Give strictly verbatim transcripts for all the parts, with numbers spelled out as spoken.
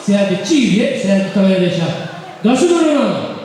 ཟེར་ཡ་དེ་གཅིག་རེད་ཟེར་ཡ་དེ་བཏང་ཡ་རེད་ཤག་དགའ་བསུ་གནང་རོགས་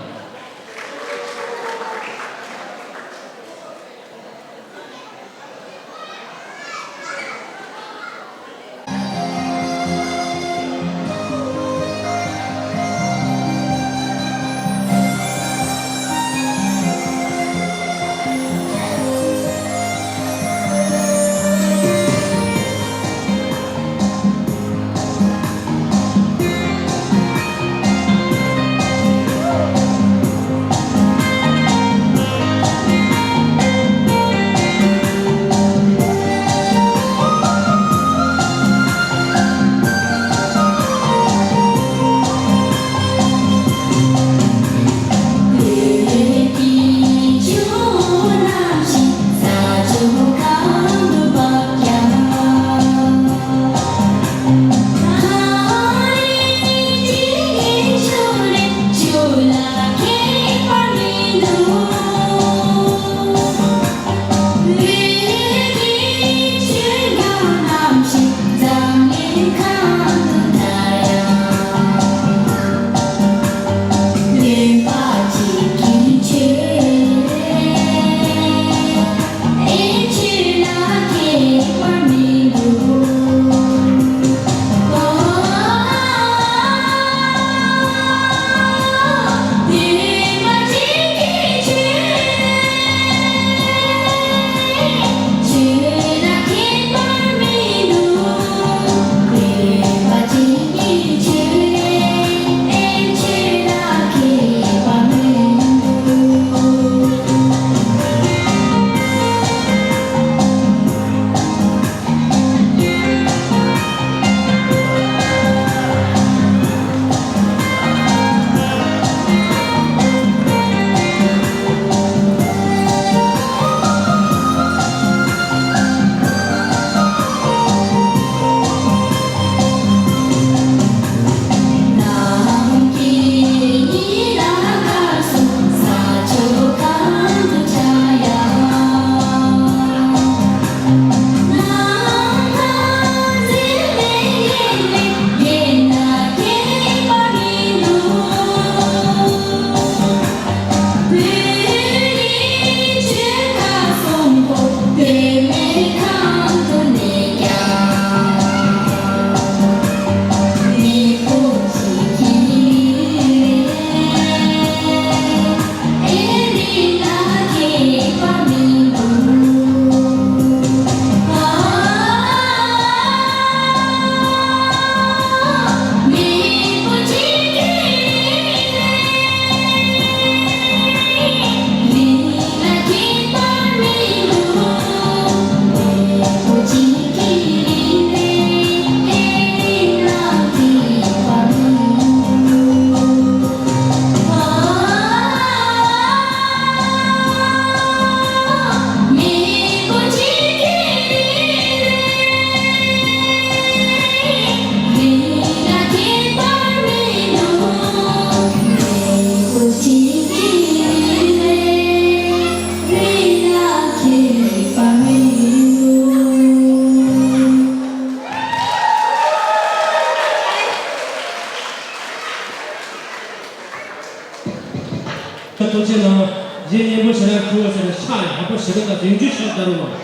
གནང་། ཐུགས་རྗེ་གནང་། རྗེ་སྙན་པོ་ཞེ་དྲག་ཁུར་བ་ཟེར་ན་ཕྱག་ཡག་པོ་ཞེ་དྲག་དང་རིང་བསྲེལ་ཕྱག་བརྡབ་རོགས་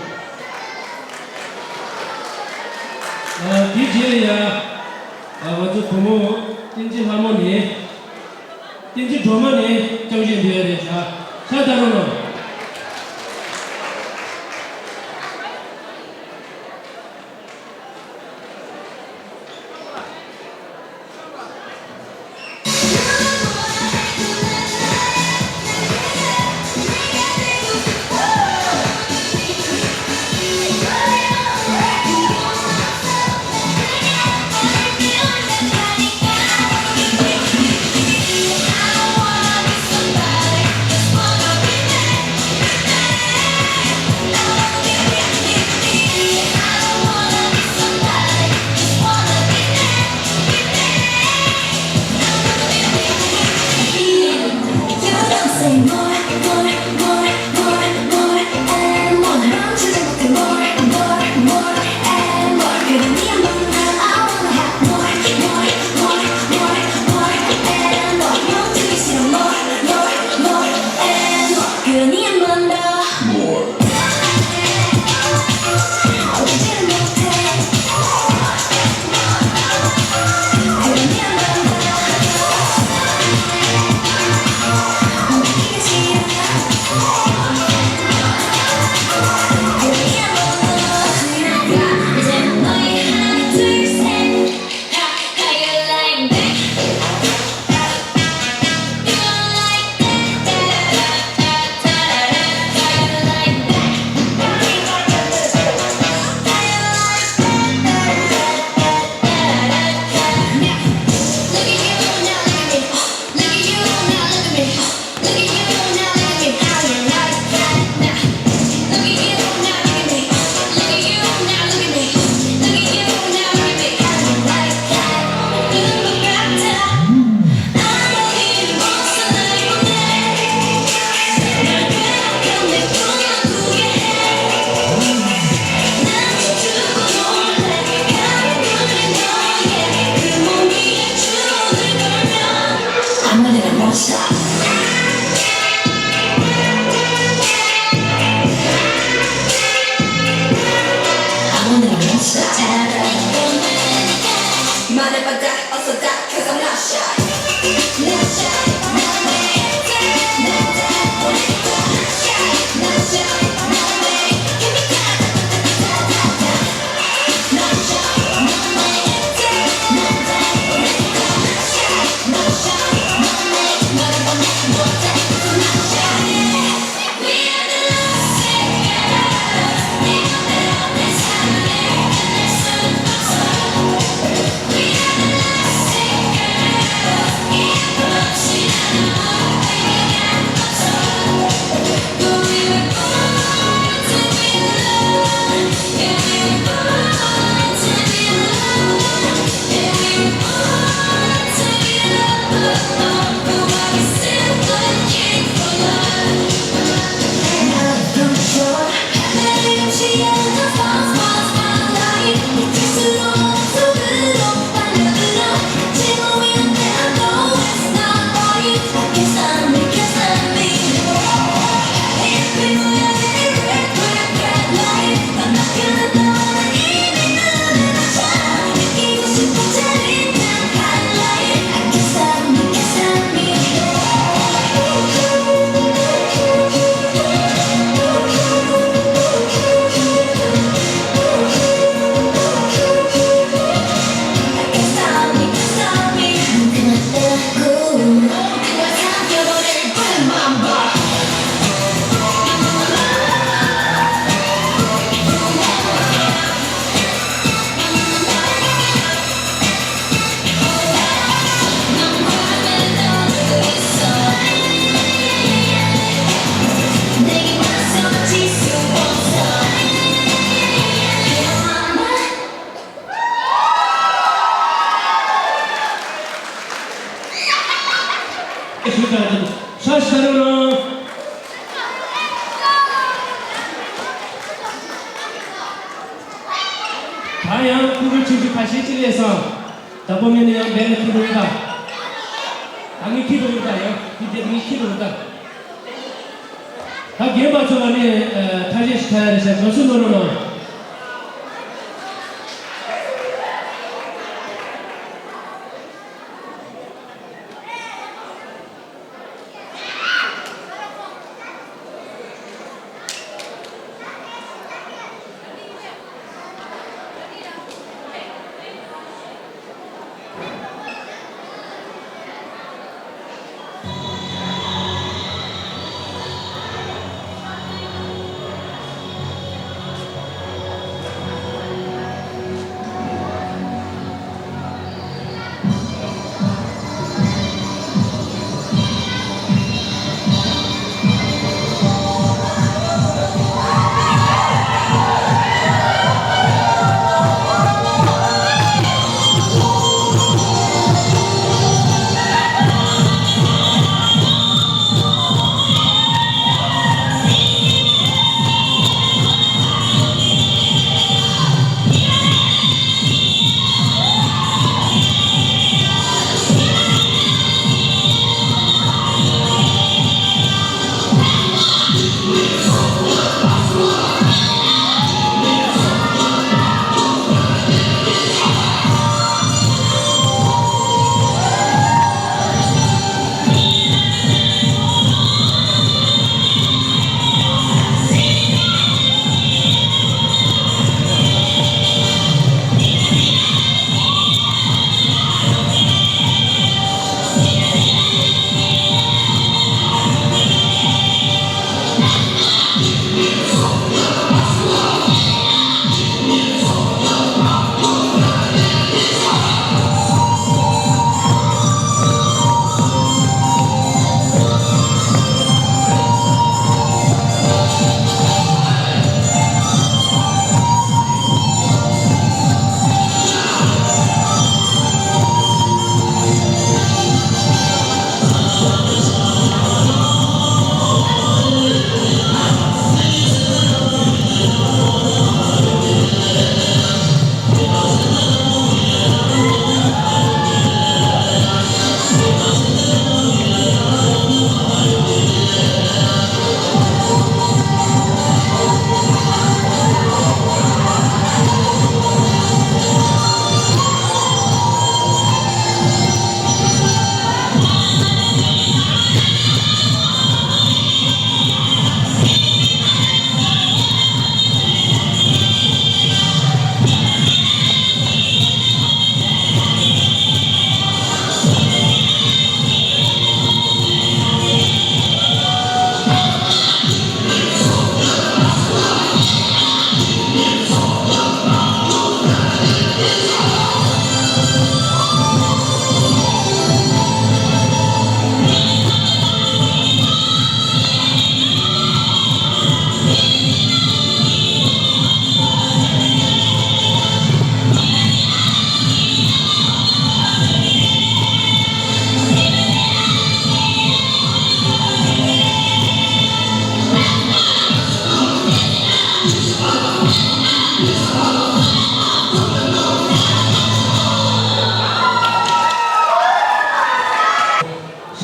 གནང་། ཨ། དེའི་རྗེས་ལ་ཡ། ཨ། ང་ཚོ་བུ་མོ་བསྟན་འཛིན་ལྷ་མོ་ནས། བསྟན་འཛིན་སྒྲོལ་མ་ནས་སྐྱབས་རྗེ་འདོན་ཡ་རེད་ཤག་ཕྱག་བརྡབ་རོགས་གནང་། ཞུ་དང་ཧྲ་ཞུ་རོགས་གནང་། ད་ཡང་ཁུ་བོ་ཆུང་ཆུང་ཁ་ཤས་ཅིག་སླེབས་སོང་། དང་པོ་མིན་ན་ཡང་འབད་ལ་ཁྱི་རུ་ཡོད་ད། ད་ངས་ཁྱི་རུ་ཡོད་ད། ཡང་ཁྱི་དེ་ངས་ཁྱི་རུ་ཡོད་ད། ད་རྒན་པ་ཚོ་ལ་ནི་ཨ་ཐ་ཤལ་ཞིག་ཐ་ཡ་རེ་ཤ་དགའ་བསུ་གནང་རོགས་གནང་།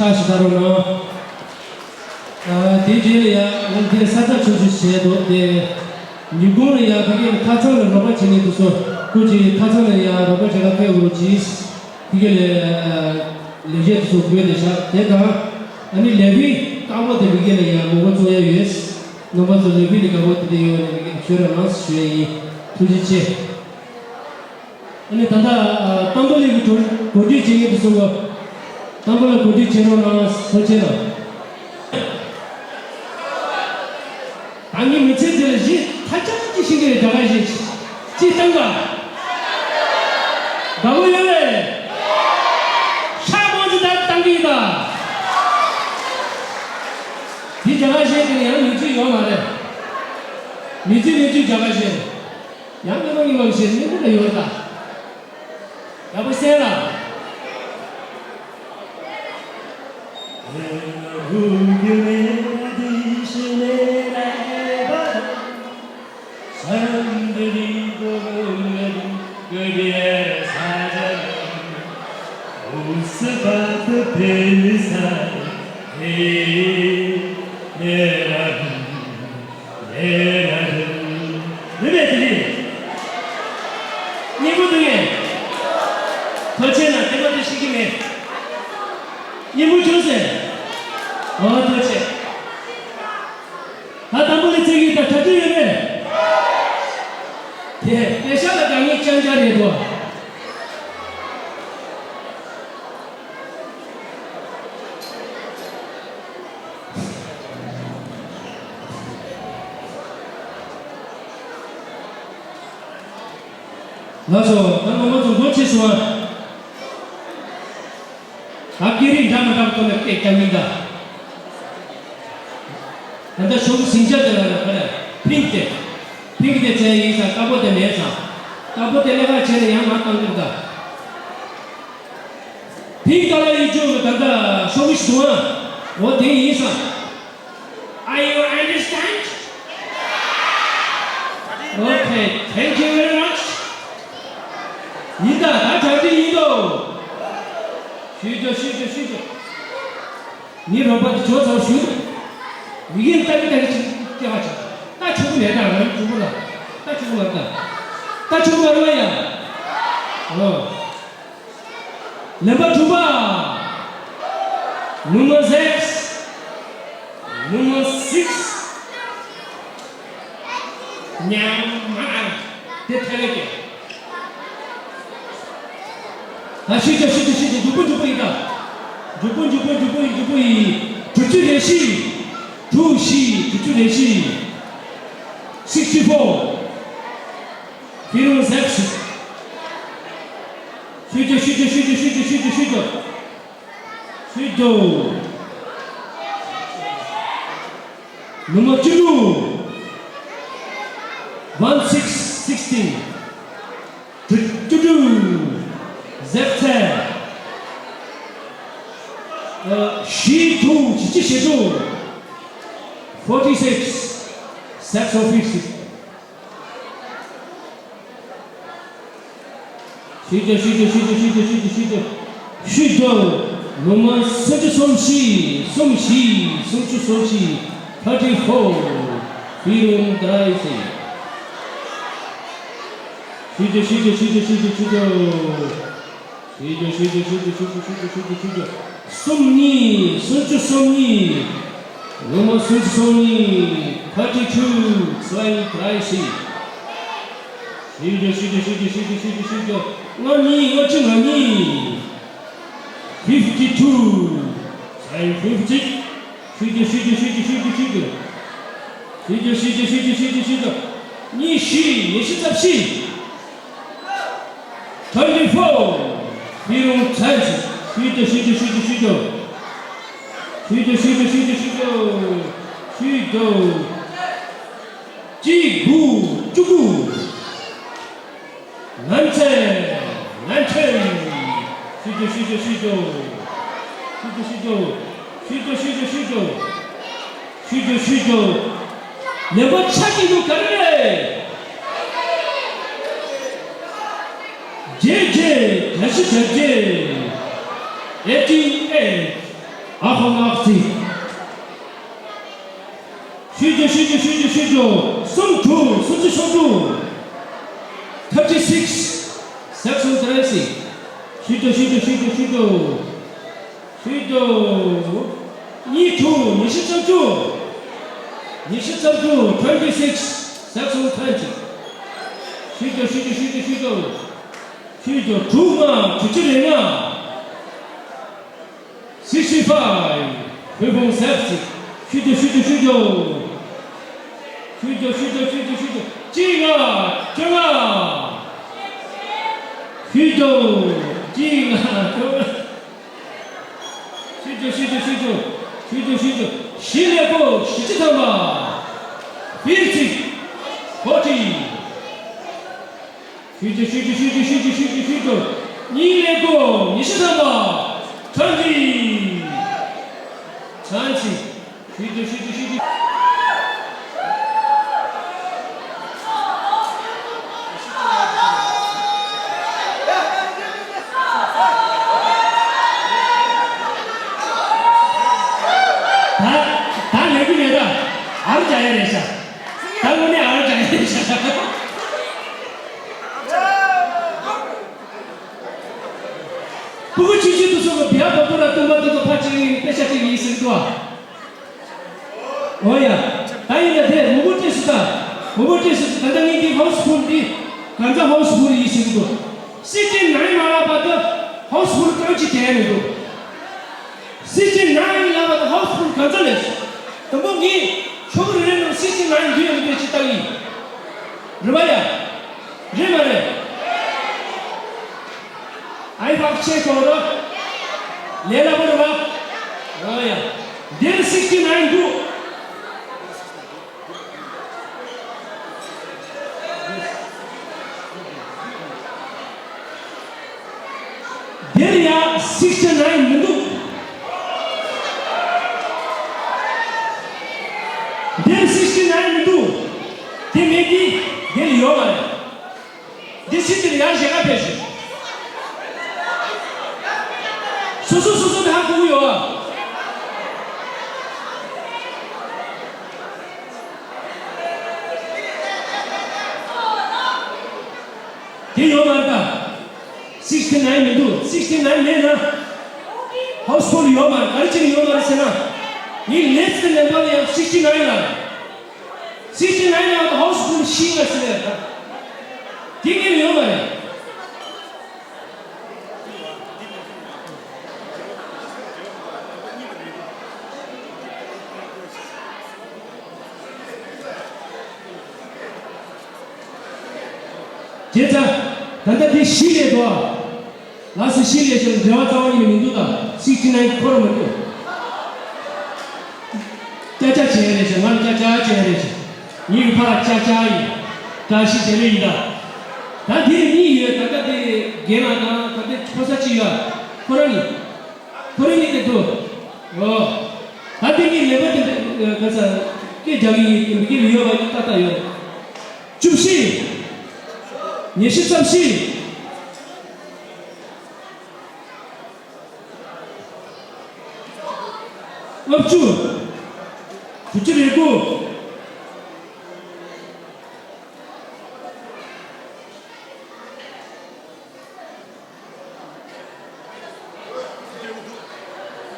ཁ་ཞིག་ད་རོགས་གནང་། ཨ། དེ་རྗེས་ལ་ཡང་ང་འདིར་ས་ཚ་ཆུང་ཆུང་བྱས་འདུག་སྟེ། ཉིན་གུང་ལ་ཡང་ཕ་གི་ལ་ཁ་ཚང་ལ་རོགས་པ་བྱེད་མཁན་དེ་ཚོ་སྐུ་མཁྱེན། ཁ་ཚང་ལ་ཡང་རོགས་པ་བྱེད་ག་ཕེབས་དགོས་ཀྱིས། ཕ་གི་ལ་ལས་བྱེད་དེ་ཚོ་དགོས་ནས་བཞག་དེ་དང་། ཨ་ནི་ལས་ཁུངས་ཀ་བོ་དེ་ཕ་གི་ལ་ཡང་ངོ་རྒོལ་བཙུགས་ཡ་ཡོད། རྣམ་པ་ཚོ་ལས་ཁུངས་ལ་ཀ་བོ་དེ་དེ་ཡོད་ནས་ཕ་གི་ལ་ཁྱོད་རང་ལངས་སུ་ཞུ་ཡ་ཡིན། ཐུགས་རྗེ་ཆེ། ཨ་ནི་ད་ལྟ་ཨ་ཏམ་པ་ལི་གི་གྲོས་གོ་སྒྲིག་བྱེད་མཁན་དེ་ཚོ་གོ། ཏམ་པ་ལི་གོ་སྒྲིག་བྱེད་རོགས་གནང་། ཐུགས་རྗེ་ཆེ་གནང་། ད་ངའི་མི་ཚེ་འདི་ལ་གཞི་ཐ་ཆད་ཀྱི་ཤིང་གི་རྒྱ་གར་བཞིན་ཅི་བཏང་ག་དགའ་པོ་ཡོད་རེད། ཤ་མོ་ཅི་ལྟར་བཏང་གི་ཡིན་ད། དེ་རྒྱ་གར་བཞིན་དེ་ཡང་མི་ཚེ་ཡོད་མ་རེད། མི་ཚེ་མི་ཚེ་རྒྱ་གར་བཞིན། ཡང་ཉི་མ་ཉི་མ་བཞིན་ཉིན་དུ་ལ་ཡོད་ད། ཡག་པོ་གསན་ལ། ལེ་ར་རུ། མི་མེད་དེ་ནི། སྙན་པོ་འདུག་ངས། ཐོ་ཆེ་ན་དེ་མ་དེ་ཤེས་ཀྱི་མེད། སྙན་པོ་བྱུང་ཟེར། འོ་ཐོ་ཆེ། ད་དང་པོ་ལས་ཚིག་གི་ད་གྲ་སྒྲིག་ཡོད་རེད། དེ་དེ་ཤ་ལ་དགའ་ངེས་ཅང་ཅང་རེད་དོ། ལགས་སོ། ད་ནང་མ་ཚོ་མགོ་ཆེ་སོང་ཨ། ད་སྐད་རིགས་འདྲ་མི་འདྲ་བ་ཐོག་ནས་སྐད་རྒྱག་མིན་ད། ད་ལྟ་ཤོག་བུ་ཟིང་ཆ་དེ་ལ་ནི་ག་རེ་ཕིང་དེ། ཕིང་དེ་བཙལ་ཡིན་ས་དཀར་པོ་དེ་མེད་ས། དཀར་པོ་དེ་ལས་ཀ་བྱས་ནས་ཡང་མར་བཏང་གི་འདུག་ད། ཕིང་ཏ་ལ་ཡི་ཅུ་ད་ལྟ་ཤོག་བུ་ཞིག་འདུག་ཨ། འོ་དེ་ཡིན་ས། Are you understand? Okay, thank you very much. ཡིན་ད། ད་གྲ་སྒྲིག་ཡིན་དོ། ཤུལ་ཅོ་ཤུལ་ཅོ་ཤུལ་ཅོ། ངའི་རོགས་པ་དེ་ཇོ་ཚའོ་ཞུ། མི་ཡིན་ལྟ་གི་ལྟ་གི་ཅིག་སྐྱེ་བ་ཆགས། ལྟ་ཆོག་གི་མེད་ད། ང་ཡི་ཕྲུ་གུ་ལ་ལྟ་ཆོག་གི་མ་རེད་ད། ལྟ་ཆོག་གི་མ་རེད་བ་ཡ། ཨོ། ལེན་པ་དྲུག་པ། Nummer six, Nummer six. ཉམས་མ་དེ་ཐལ་ལེ་ཀེ། ད་ཤི་ཅོ་ཤི་ཅོ་ཤི་ཅོ། མགྱོགས་པོ་མགྱོགས་པོ་ཡིན་ད། མགྱོགས་པོ་མགྱོགས་པོ་མགྱོགས་པོ་ཡིན། མགྱོགས་པོ་ཡིན། དྲུག་ཅུ་རེ་བཞི། དྲུག་བཞི། དྲུག་ཅུ་རེ་བཞི། Sixty-four. ཕི་རུང་ཟེབ་སི། ཤུ་ཅོ་ཤུ་ཅོ་ཤུ་ཅོ། ནུ་མ་བཅུ་དྲུག། One six sixteen. བཅུ་དྲུག། ཟེབ་ཚེ། ཨ། བཞི་དྲུག། བཞི་བཅུ་ཞེ་དྲུག། Forty six. Six of fifty. ཤུ་ཅོ་ཤུ་ཅོ། ནུ་མ་སུམ་ཅུ་སོ་བཞི། སུམ་བཞི། སུམ་ཅུ་སོ་བཞི། Thirty four. ཕི་རུང་དྲ་ཡི་སི། ཤུ་ཅོ་ཤུ་ཅོ། ཤུ་ཅོ་ཤུ་ཅོ། ཤུ་ཅོ་ཤུ་ཅོ། ཤུ་ཅོ་ཤུ་ཅོ། གསུམ་གཉིས། སུམ་ཅུ་སོ་གཉིས། ནུ་མ་སུམ་ཅུ་སོ་གཉིས། Thirty two. ཚོ་ཡི་དྲ་ཡི་སི། ཤུ་ཅོ་ཤུ་ཅོ། ཤུ་ཅོ་ཤུ་ཅོ། ཤུ་ཅོ། ལྔ་གཉིས། ལྔ་བཅུ་ང་གཉིས། Fifty two. ཚོ་ཡི་ཕིབ་ཊི། ཤུ་ཅོ་ཤུ་ཅོ། ཤུ་ཅོ་ཤུ་ཅོ། ཤུ་ཅོ་ཤུ་ཅོ། ཤུ་ཅོ་ཤུ་ཅོ། ཉི་ཤུ། ཉི་ཤུ་རྩ་བཞི། Twenty four. ཕི་རུང་ཚན་ཅི། ཤུ་ཅོ་ཤུ་ཅོ། ཤུ་ཅོ་ཤུ་ཅོ། ཤུ་ཅོ་ཤུ་ཅོ། ཤུ་ཅོ་ཤུ་ཅོ། ཤུ་ཅོ། གཅིག་དགུ་བཅུ་དགུ། ནན་ཚན། ནན་ཚན། ཤུ་ཅོ་ཤུ་ཅོ། ཤུ་ཅོ། ཤུ་ཅོ་ཤུ་ཅོ། ཤུ་ཅོ་ཤུ་ཅོ། ཤུ་ཅོ། ཤུ་ཅོ་ཤུ་ཅོ། ལེན་པ་ཆ་གཅིག་ཏུ་ག་རེ་རེད། བརྒྱད་བརྒྱད། བརྒྱད་ཅུ་གྱ་བརྒྱད། Eighty eight. ཨ་ཧོ་ནག་ཚི། ཤུ་ཅོ་ཤུ་ཅོ་ཤུ་ཅོ་ཤུ་ཅོ། སུམ་ཅུ་སུམ་ཅུ་སུམ་ཅུ། Thirty six. Section thirty six. ཤུ་ཅོ་ཤུ་ཅོ་ཤུ་ཅོ་ཤུ་ཅོ། ཤུ་ཅོ། ཉི་ཤུ་ཉི་ཤུ་རྩ་བཅུ། ཉི་ཤུ་རྩ་བཅུ། Twenty six. Section twenty. ཤུ་ཅོ་ཤུ་ཅོ་ཤུ་ཅོ་ཤུ་ཅོ། ཤུ་ཅོ་དྲུག་ལྔ་དྲུག་ཅུ་རེ་ལྔ། Sixty five. ཕུལ་ཕུང་སེབ་སི། ཤུ་ཅོ་ཤུ་ཅོ་ཤུ་ཅོ། ཤུ་ཅོ་ཤུ་ཅོ་ཤུ་ཅོ་ཤུ་ཅོ། གཅིག་ལྔ་བཅོ་ལྔ། ཤུ་ཅོ་གཅིག་ལྔ་བཅོ་ལྔ། ཤུ་ཅོ་ཤུ་ཅོ་ཤུ་ཅོ། ཤུ་ཅོ་ཤུ་ཅོ། བཞི་ཀླད་ཀོར་བཞི་བཅུ་ཐམ་པ། Fifty. Forty. ཤུ་ཅོ་ཤུ་ཅོ་ཤུ་ཅོ། གཉིས་ཀླད་ཀོར་ཉི་ཤུ་ཐམ་པ། Twenty. Twenty. ཤུ་ཅོ་ཤུ་ཅོ་ཤུ་ཅོ། ད་ད་ལས་ཀྱི་མེད་ད། ཨར་རྒྱག་ཡ་རེད་ཤག་ད་དངོས་གནས་ཨར་རྒྱག་ཡ་རེད་ཤག་སྤུ་གུ་ཆུང་ཆུང་དེ་ཚོ་གི་བི་ཡ་བ་པུ་ར་སྟོན་པ་དེ་ཚོ་ཕར་ཅིག་ཡིན་དཔེ་ཆ་ཅིག་ཡིན་ཟེར་གི་འདུག་ཨ། འོ་ཡ། ད་ཡིན་ན་དེ་མུ་མུ་ཏྲེ་སུ་ད། མུ་མུ་ཏྲེ་སུ་ད་ལྟ་ངས་འདི་ཧའུ་སི་ཕུལ་འདི་ག་ཚ་ཧའུ་སི་ཕུལ་ཡིན་ཟེར་གི་འདུག Sixty nine མ་ལབ་པ་དེ་ཧའུ་སི་ཕུལ་རྐང་གཅིག་དེ་མི་འདུག Sixty nine ལབ་པ་དེ་ཧའུ་སི་ཕུལ་ག་ཚ་ལས། དང་པོ་ངས་ཕྲུ་གུ་རེ་རེ་ནང་sixty nine འདུག་ཡོད་མི་འདུག་ཅིག་ལྟ་གི་ཡིན། རེད་པ་ཡ། རེད་མ་རེད། ཨའི་བག་ཆེ་ཤོག་ར། ལས་སླ་པོ་རེད་པ། འོ་ཡ། འདིར་sixty nine འདུག་འདིར་ཡ་sixty nine མི་འདུག་འདིར་sixty nine མི་འདུག་དེ་མེད་དུས་འདིར་ཡོད་མ་རེད། འདི་སྲིད་དེར་ཡར་ཞེ་དྲག་ཕེབས་ཤིང་། སོ་སོ་སོ་སོ་དེ་ཧ་གོ་གི་ཡོད་ཨ། དེ་ཡོད་མ་རེད་ད། sixty nine མི་འདུག sixty nine མེད་ན། ཧའུ་སི་ཕུལ་ཡོད་མ་རེད། ག་རེ་བྱས་ནས་ཡོད་མ་རེད་ཟེར་ན། ངས་ལེས་ཏི་ལེན་པ་ལ་ཡང་sixty nine ལ། སྲིད་ཇུས་ནང་ཡང་ཧའུ་སི་ཕུལ་ཤིང་ལ་ཟེར་ཡ་ད། དེ་ངས་ཡོད་མ་རེད། བྱས་ཙང་། ད་ལྟ་དེ་བཞི་ལས་འགྲོ་བ། ལགས་སོ། བཞི་ལས་ཤོར་འབྲེལ་བ་རྩ་བ་ཉིད་ནས་མི་འདུག་ད་sixty nine ཁོ་རང་མི་འདུག་ཅ་ཅ་བྱས་རེད་ཤག་ང་ལ་ཅ་ཅ་བྱས་རེད་ཤག་ངའི་ཕ་ལ་ཅ་ཅ་ཡིན། བཀྲ་ཤིས་བདེ་ལེགས་ཡིན་ད། ད་དེ་གཉིས་ཡོད། ད་ལྟ་དེ་རྒན་ལགས་དང་ད་ལྟ་ཕོ་གསར་གཅིག་ཡོད། ཁོ་རང་གཉིས། ཁོ་རང་གཉིས་དེ་འདུག་ཨོ། ད་དེ་གཉིས་ལས་པ་དེ་ག་ས་སྐད་རྒྱག་གི་ཡིན། དེ་མི་སྐད་ལ་ཡོད་པ་ཡིན་ཏག་ཏག་ཡོད། བཅུ་བཞི། ཉི་ཤུ་རྩ་བཞི། ལྔ་བཅུ། དྲུག་ཅུ་རེ་དགུ།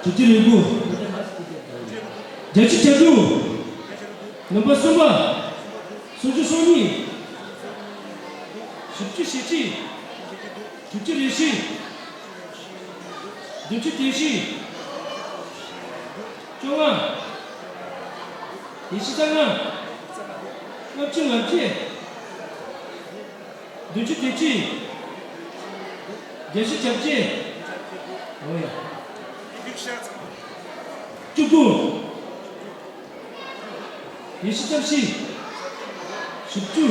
དྲུག་ཅུ་རེ་དགུ། བརྒྱད་ཅུ་གྱ་དྲུག་ནུམ་པ་གསུམ་པ། སུམ་ཅུ་སོ་གཉིས། བཞི་བཅུ་ཞེ་གཅིག་དྲུག་ཅུ་རེ་བཞི། བདུན་ཅུ་དོན་བཞི། བཅོ་ལྔ། ཉི་ཤུ་རྩ་ལྔ། ལྔ་བཅུ་ང་བརྒྱད། བདུན་ཅུ་དོན་གཅིག་བརྒྱད་ཅུ་གྱ་བརྒྱད། འོ་ཡ། བཅུ་དགུ། ཉི་ཤུ་རྩ་བཞི། བཞི་བཅུ།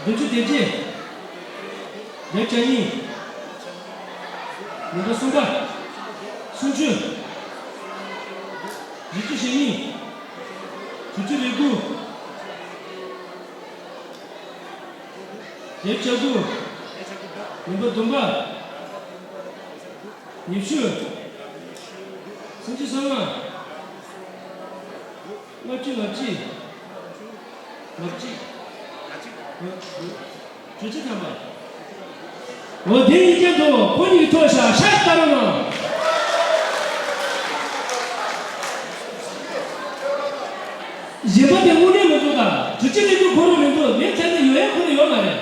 བདུན་ཅུ་དོན་བརྒྱད། བརྒྱད་བརྒྱ་གཉིས། ཉི་ཤུ་གསུམ་པ། སུམ་ཅུ། བཞི་བཅུ་ཞེ་གཉིས། དྲུག་ཅུ་རེ་དགུ། བརྒྱད་བརྒྱ་དགུ། ཉི་ཤུ་བདུན་པ། ཉི་ཤུ། སུམ་ཅུ་སོ་ལྔ། ལྔ་བཅུ། ལྔ་བཅུ། ལྔ་བཅུ། དྲུག་ཅུ་ཐམ་པ། འོ་དེ་ཡིན་རྐྱེན་དུ་ཁོ་གཉིས་ཐོག་ཤ་ཤ་ལྟ་རོགས་གནང་། གཞན་པ་དེ་དངོས་གནས་མི་འདུག་ད། དྲུག་ཅུ་རེ་དྲུག་ཁོ་རང་མི་འདུག་མེད་ཚད་ནི་ཡོད་ཡ་ཁོ་རང་ཡོད་མ་རེད།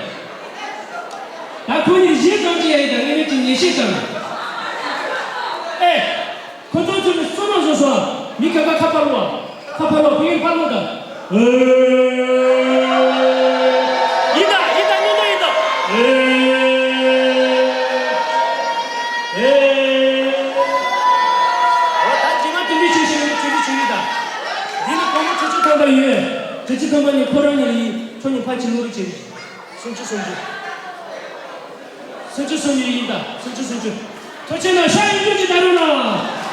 ད་ཁོ་གཉིས་གཞས་ཙམ་ཅིག་ཡ་ཡིན་ད་ངས་ནས་ཅིག་ཉེས་ཤས་ཙམ། ཨེ། ཁོ་ཚོ་ཚོ་ནི་སོ་ནོ་བཟོ་སོ། མི་ཁ་ཁ་ཁ་ཕར་ལོག་ཁ་ཕར་ལོག་ཕ་གིར་ཕར་ལོག་ད། ཨེ། ཡིན་ད་ཡིན་ད་སྙིང་རྗེ་ཡིན་ད། ཨེ། ཨེ། འོ་ད་རྗེས་མ་དེ་འདྲ་བྱེད་ཤེས་ནི་ཇེ་ཇེ་ཆེ་ཡིན་ད། འདི་ནི་སྒོར་མོ་དྲུག་ཅུ་ཐམ་པ་ཡོད། དྲུག་ཅུ་ཐམ་པ་ནི་ཁོ་རང་ཉིད་ལ་ཡིན། ཁྱོད་ཉིད་ཕ་ཆེ་ལོ་རེ་བྱེད། སུམ་ཅུ་སུམ་ཅུ། སུམ་ཅུ་སུམ་ཅུ་ཡིན་ད། སུམ་ཅུ་སུམ་ཅུ། ཐུགས་རྗེ་གནང་། ཤ་ཡིན་རྒྱུ་ཅི་ད་རུང་ན།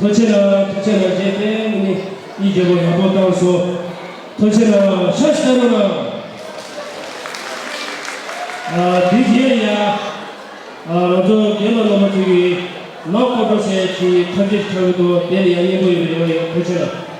ཐུགས་རྗེ་གནང་། ཐུགས་རྗེ་གནང་། རྗེས་དེ་མི་ནི་ཡིད་རྒྱལ་པོ་ཡག་པོ་བཏང་སོང་། ཐུགས་རྗེ་གནང་། ཤ་ཤ་རོ་ལ། ཨ་དེ་རྗེས་ཡ། ཨ་ང་ཚོ་རྒན་ལགས་རྣམ་པ་ཚོ་གིས་ནག་སྐོར་བྲོ་ཟེར་གྱི་ཐབས་ཤེས་ཆགས་ཀྱི་འདུག་དེ་ལ་ཡ་སྙན་པོ་ཡོད་པ་ཡོད་ཡོད། ཐུགས་རྗེ་གནང་།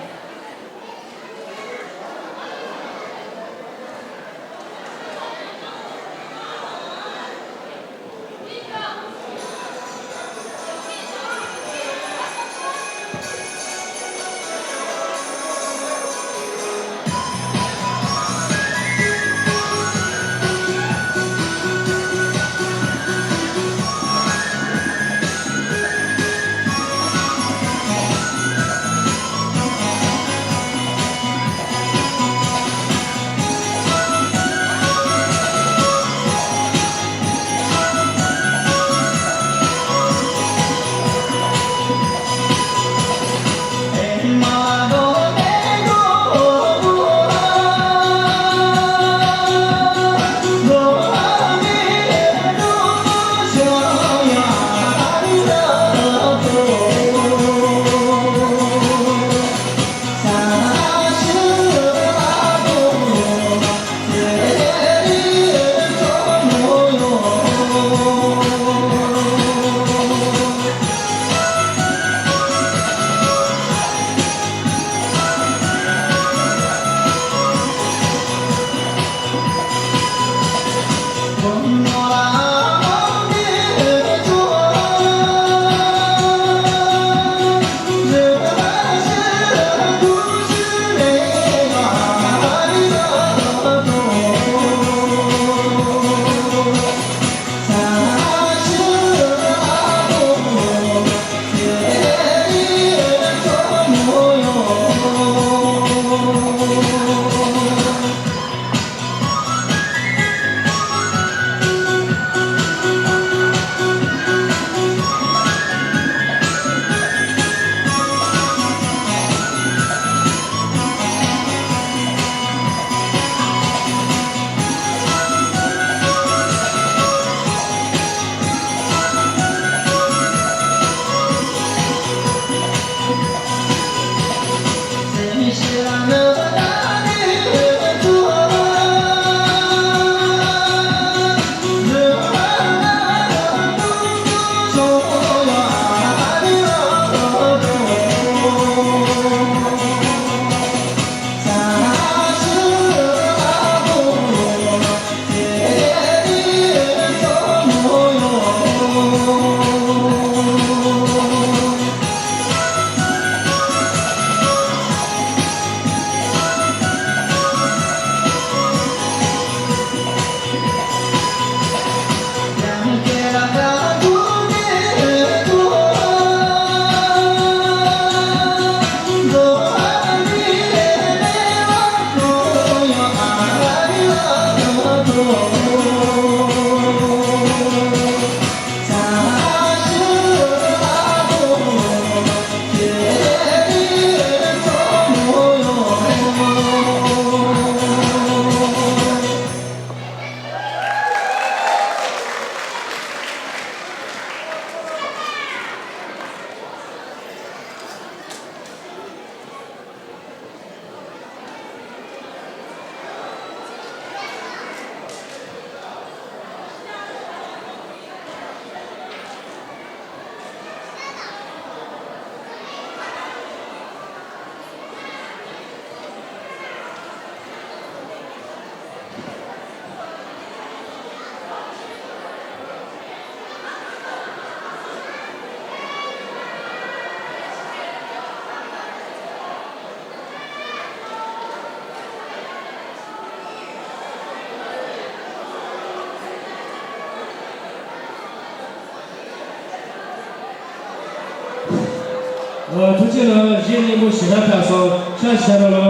ཨ། ཐུགས་རྗེ་གནང་། གཞས་སྙན་པོ་ཞེ་དྲག་གྲགས་སོང་། ཤ་ཤ་ར་ལོ།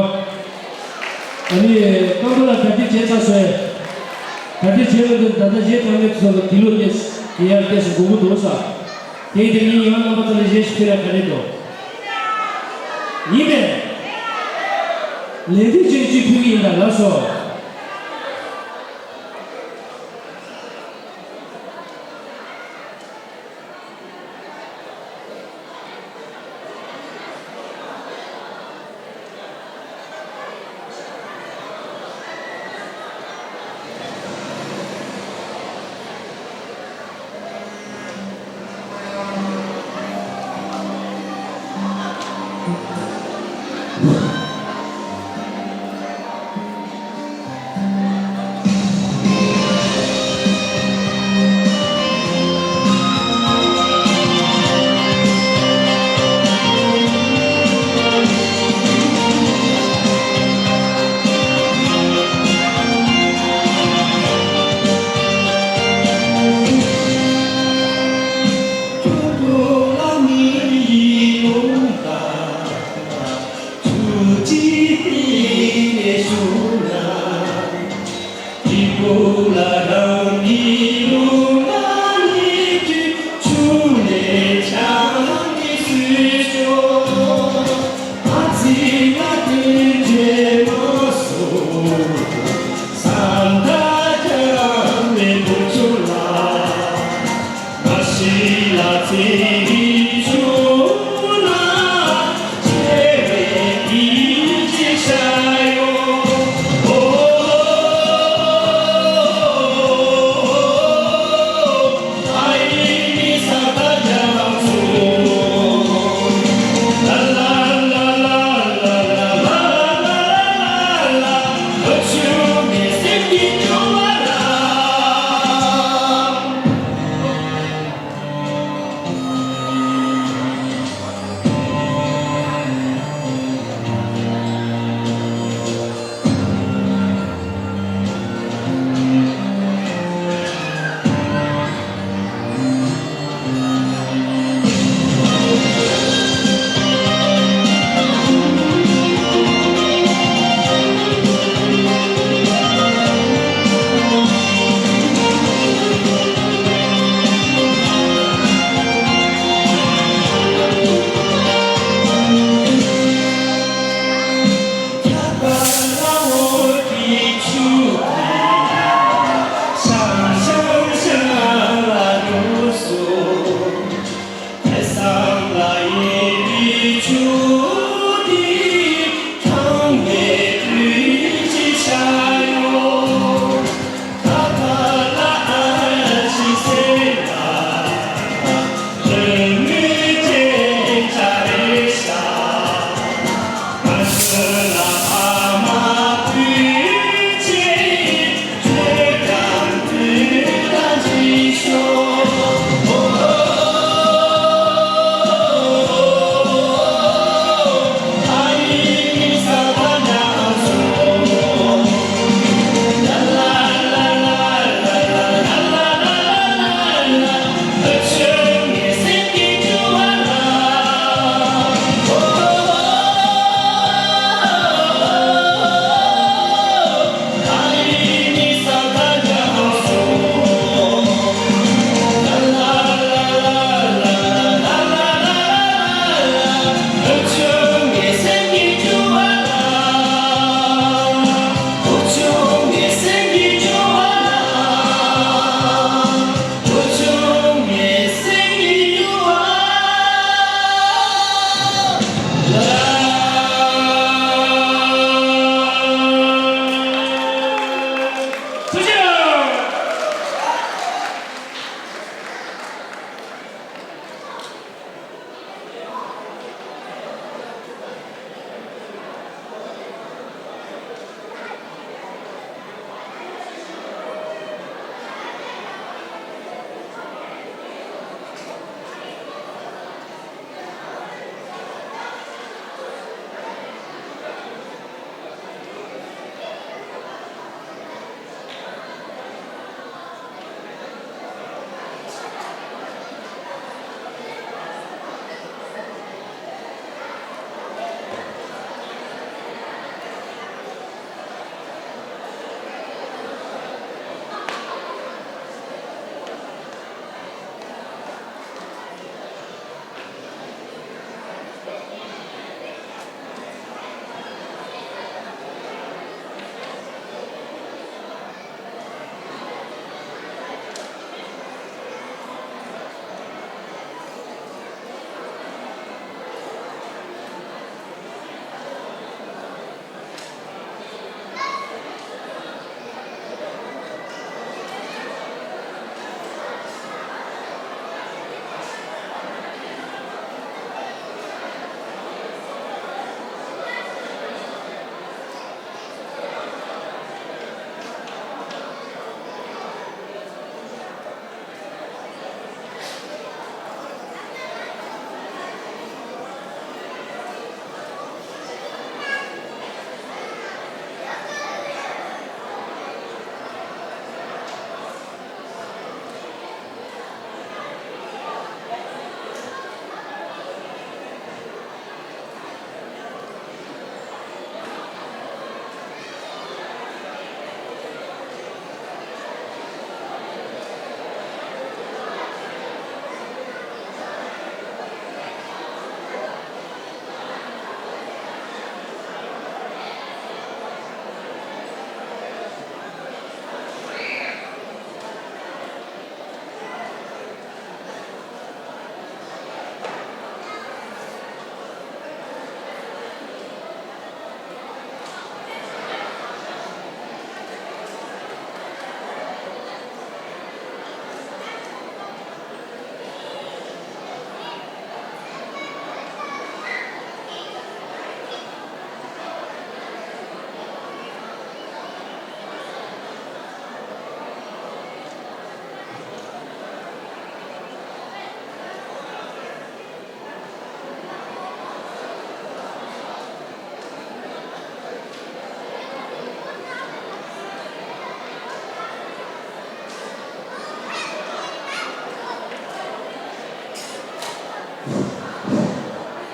ཨ་ནི་སྐམ་པོ་ལ་གྲ་སྒྲིག་བྱས་ཚར་སོང་། གྲ་སྒྲིག་བྱས་ཡོང་དུས་ད་ལྟ་གཞས་གྲ་སྒྲིག་སོགས་ལ་དེ་ལོ་ཏེས་ཡར་ཏེས་མགོ་བོ་འདོར་ས། དེ་དེ་ཉིན་ཡང་རྣམ་པ་ཚོ་ལ་གཞས་ཤིག་ཕུལ་ན་ག་རེ་འདུག་ཡིན་པས། ལས་འགུལ་ཅན་གཅིག་ཕུལ་གྱི་ཡིན་ད། ལགས་སོ།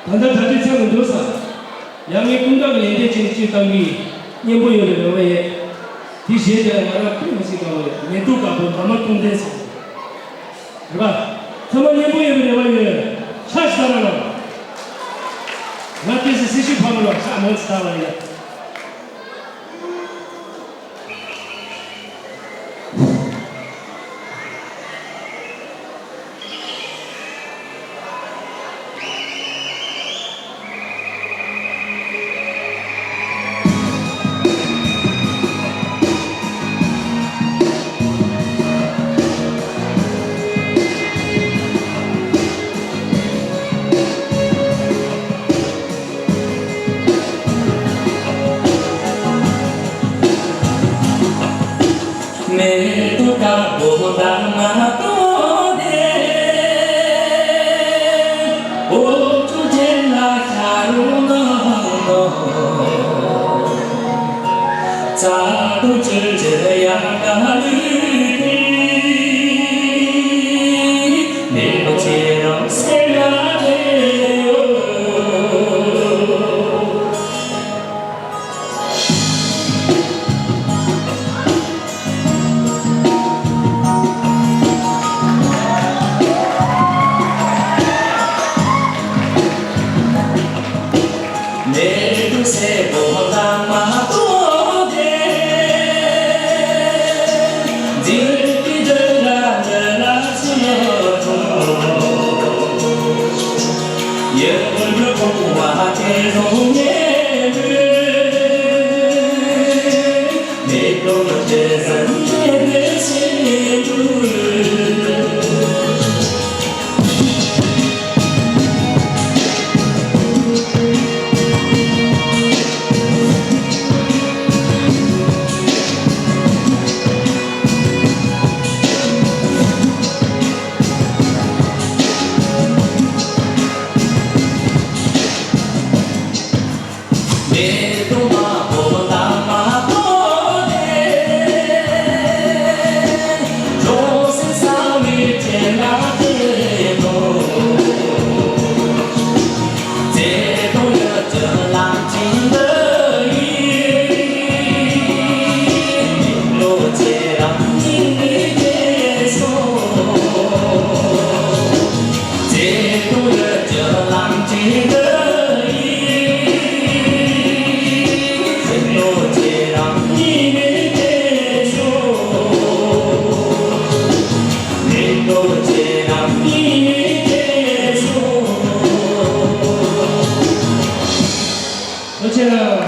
ད་ལྟ་གྲ་སྒྲིག་ཚར་མི་འདུག་ས། ཡང་ངས་ཀུན་དགའ་གི་ཡོན་ཏན་ཅན་གཅིག་བཏང་གི། སྙན་པོ་ཡོད་པའི་རེ་བ་ཡོད། དེ་གཞས་དེ་ལ་ང་རང་དཔེ་མི་སྲིད་དགའ་བོ་ཡོད། མེ་ཏོག་དཀར་པོ་འདབ་མ་སྟོང་ལྡན་ཟེར། རེད་པ། ཚང་མ་སྙན་པོ་ཡོད་པའི་རེ་བ་ཡོད། ཤ་ཞིག་ད་ར་ལ། ང་དེ་སི་སི་ཤི་ཕ་མ་ལ་ཤ་མང་ཙི་ད་བ་ཡིན། མེ་ཏོག་དཀར་པོ་འདབ་མ་སྟོང་ལྡན། འོག་ཏུ་དྲན་ལ་ཤར་རུ་ནང་དུ། རྩ་དང་བཅུད་ཀྱི་དབྱར་ཁ་ལུས་ཏེ། མེ་ཏོག་ཁྱེད་རང་སེམས་ལ་སླེབས་ཡོད། མེ་ཏོག་སེར་པོ་འདབ་མ་སྟོང་ལྡན། འཛིན་པའི་སྒྲ་ལ་འདི་ལ་ཚུར་ཐོང་། ཡུལ་དུ་ཡུལ་གོང་བ་དེ་རུ་ངེས་པའི། མེ་ཏོག་དེ་ཟང་ངེ་བའི་ཚེ་དུ། མེ་ཏོག་དམར་པོ་འདབ་མ་སྟོང་ལྡན། རོ་སེར་ས་མའི་སྤྲིན་ལ་བརྟེན་ནོ། བརྩེ་དུང་ཡུལ་གྱི་གླང་ཆེན་འདི་ཡིས། མེ་ཏོག་ཁྱེད་རང་སྙིང་ནས་དྲན་སོང་། བརྩེ་དུང་ཡུལ་གྱི་གླང་ཆེན་འདི་ཡིས། མེ་ཏོག་ཁྱེད་རང་སྙིང་ནས་དྲན་སོང་། མེ་ཏོག་ཁྱེད་རང་སྙིང་ནས་དྲན་སོང་། ཐུགས་རྗེ་ཆེ།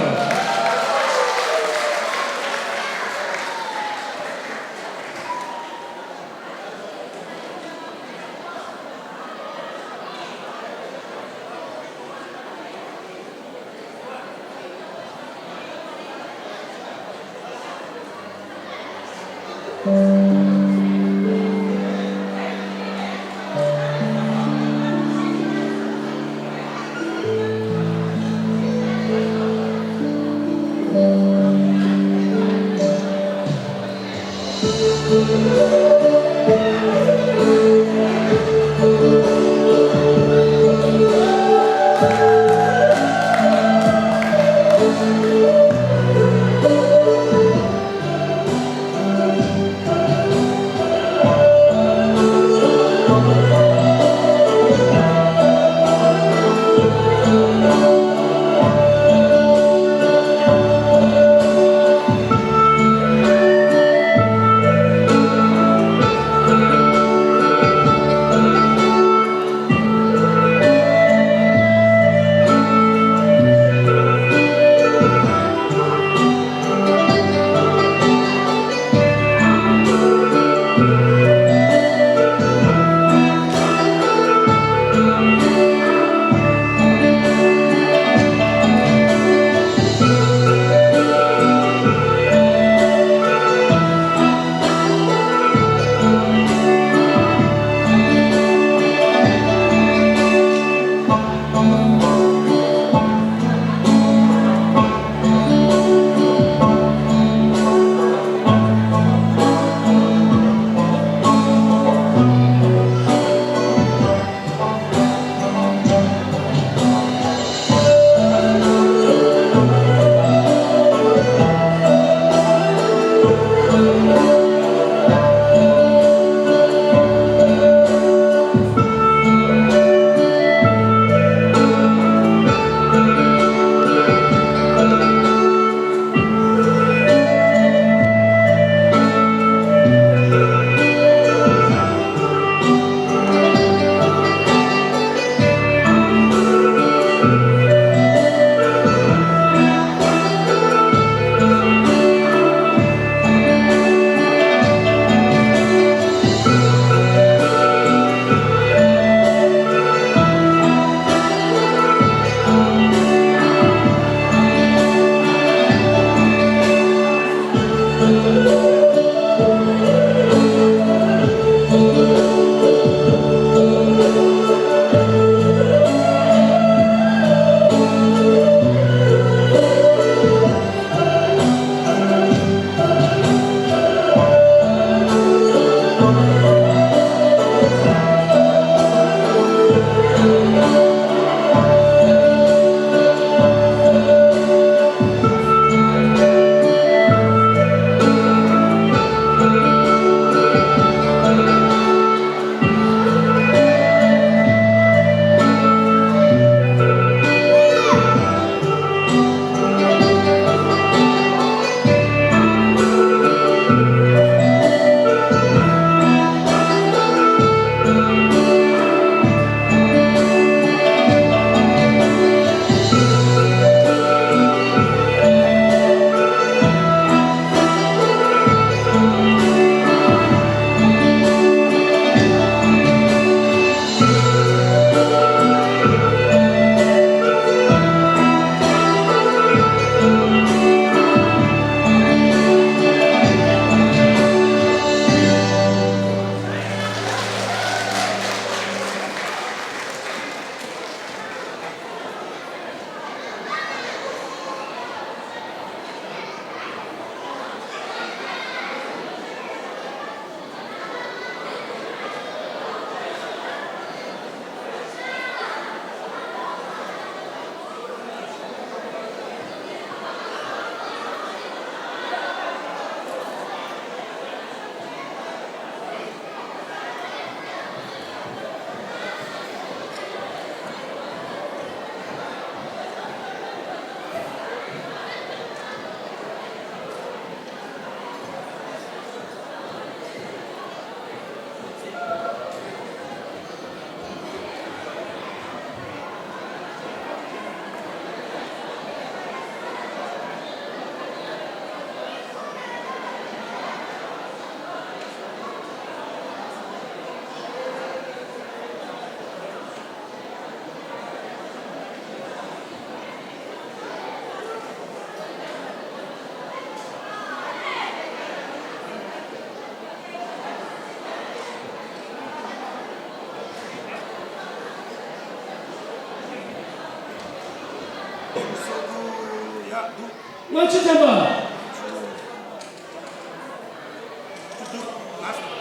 ལྔ་བཅུ་ཐམ་པ།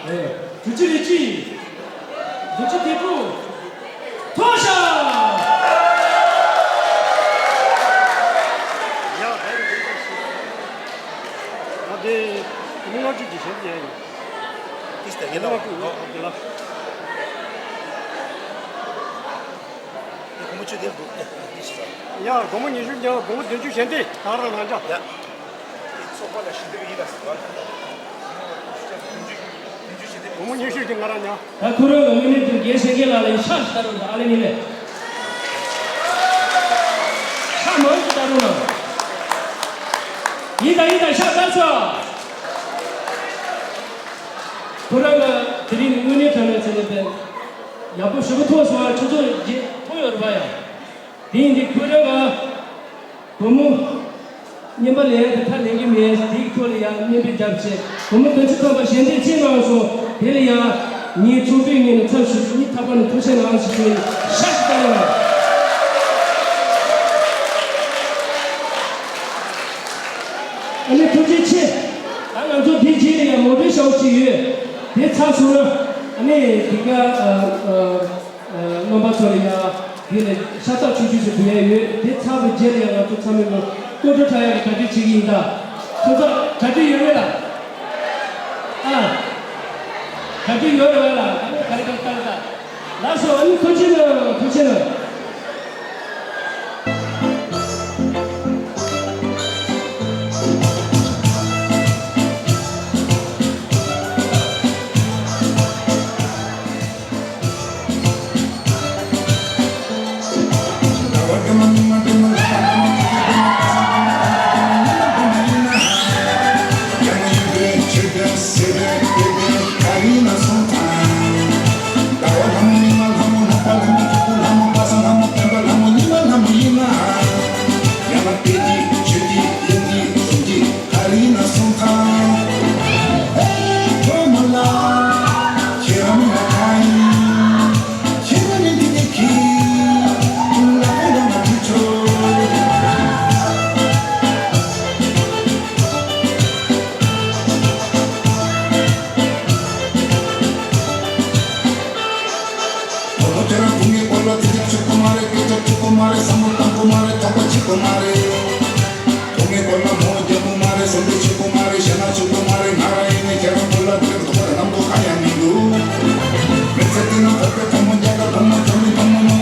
ཨེ། དྲུག་ཅུ་རེ་གཅིག། དྲུག་ཅུ་དེ་དྲུག། ཐོབ་ཤག། ཡ། ད་དེ་མི་ལྔ་བཅུ་གི་ཞབས་ཀྱི་ཡ་ཡིན། ཏིས་ཏ་ཡེ་ལོ། ལྔ་བཅུ་ཡོད་དེ་ལ། ཡ། སྒོར་མོ་བཅུ་དེ་འདུག། ཡ། ཡ། ཡ། སྒོར་མོ་ཉི་ཤུ་ཉོ། སྒོར་མོ་བདུན་ཅུ་ཞལ་འདེབས་ད་རང་རང་འཇགས། ཡ། ཚོགས་པ་ལ་ཞལ་འདེབས་ཡིན་ལ་ཟེར་བ། སྒོར་མོ་ཉི་ཤུ་དེ་ང་རང་ཉོ། ད་ཁོ་རང་ལ་དངོས་གནས་དུ་རྒན་གཞོན་སྐྱེས་ལ་ལ་ཡི་ཤག་ཤིག་ལྟ་རོགས་དང་། ཨ་ལེ་མི་ལེ། ཤག་མང་ཞིག་ལྟ་རོགས་གནང་། ཡིན་དང་ཡིན་དང་། ཤག་ལྟ་ཆོག། ཁོ་རང་ལ་དེ་རིང་ནི་དངོས་གནས་དྲང་གནས་བྱས་ནས་བསྟན། ཡག་པོ་ཞེ་པོ་མཐོང་སོང་བ། ཁྱོད་ཚོ་རྗེས་མཐོང་ཡོད་རེད་པ་ཡ། དེ་ཡིན་དུས་ཁོ་རང་ལ་སྒོར་མོ་རྔན་པ་ལེན་ཡ་དེ་ཁ་ལེན་གྱི་མེད། དེའི་ཐོག་ལ་ཡང་སྨན་པའི་རྒྱབ་བྱས་སྒོར་མོ་བདུན་ཅུ་ཐམ་པ་ཞལ་འདེབས་ཅིག་གནང་སོང་། དེ་ལ་ཡང་ངའི་ཚོགས་པའི་ངོས་ནས་ཚབ་ཞུ་རྒྱུ་ནི་ཐག་པ་ནས་ཐུགས་རྗེ་གནང་ཞེས་ཞུ་ཡིན། ཤག་ཤིག་བཏང་ཡོད། ཨ་ནི་ཐུགས་རྗེ་ཆེ། ད་ང་ཚོ་དེའི་རྗེས་ལ་ཡང་མོ་ཊའི་ཞག་ཅིག་ཡོད། དེ་ཚར་སོང་ན་ཨ་ནི་དེ་ག་ཨ་ཨ། རྣམ་པ་ཚོ་ལ་ཡང་དེ་ལས་ཤ་སྟག་ཆུང་ཆུང་ཞིག་འབུལ་ཡ་ཡོད། དེ་ཚར་བའི་རྗེས་ལ་ཡང་ང་ཚོ་ཚང་མས་ལོ་སྐུ་དྲོ་འཁྲབ་ཡ་གི་གྲ་སྒྲིག་བྱེད་ཀྱི་ཡིན་ད། ཁྱོད་ཚོ་གྲ་སྒྲིག་ཡོད་རེད་ལ། ཨ། གྲ་སྒྲིག་ཡོད་རེད་བ་ལ། ཨ་ནི་ག་རེ་ག་རེ་བཏང་ད། ལགས་སོ། ཨ་ནི་ཐུགས་རྗེ་གནང་། ཐུགས་རྗེ་གནང་། བུ་མོ་ཁྱེད་རང་སྐུ་ངལ་སྐོར་ལ་རྩེད་གཅིག་ཆོག་གི་མ་རེད། སྐད་ཆ་ཆོག་གི་མ་རེད། བསམ་བློ་བཏང་གི་མ་རེད། ཐོག་པ་ཆོག་གི་མ་རེད། སྐུ་ངལ་སྐོར་ལ་མོ་རྒྱག་གི་མ་རེད། སེམས་པ་ཆོག་གི་མ་རེད། ཞེ་ན་ཆོག་གི་མ་རེད། ང་རང་ཡིན་ནའི་ཁྱེད་རང་སྐོར་ལ་དེ་རིང་ཐོག་པ་ལ་ནམ་དུ་གང་ཡང་མི་འདུག། མི་ཚེ་འདི་ན་བོད་པའི་བུ་མོ་རྒྱ་གར་བུ་མོ་ཆུང་མི་བུ་མོ་མང་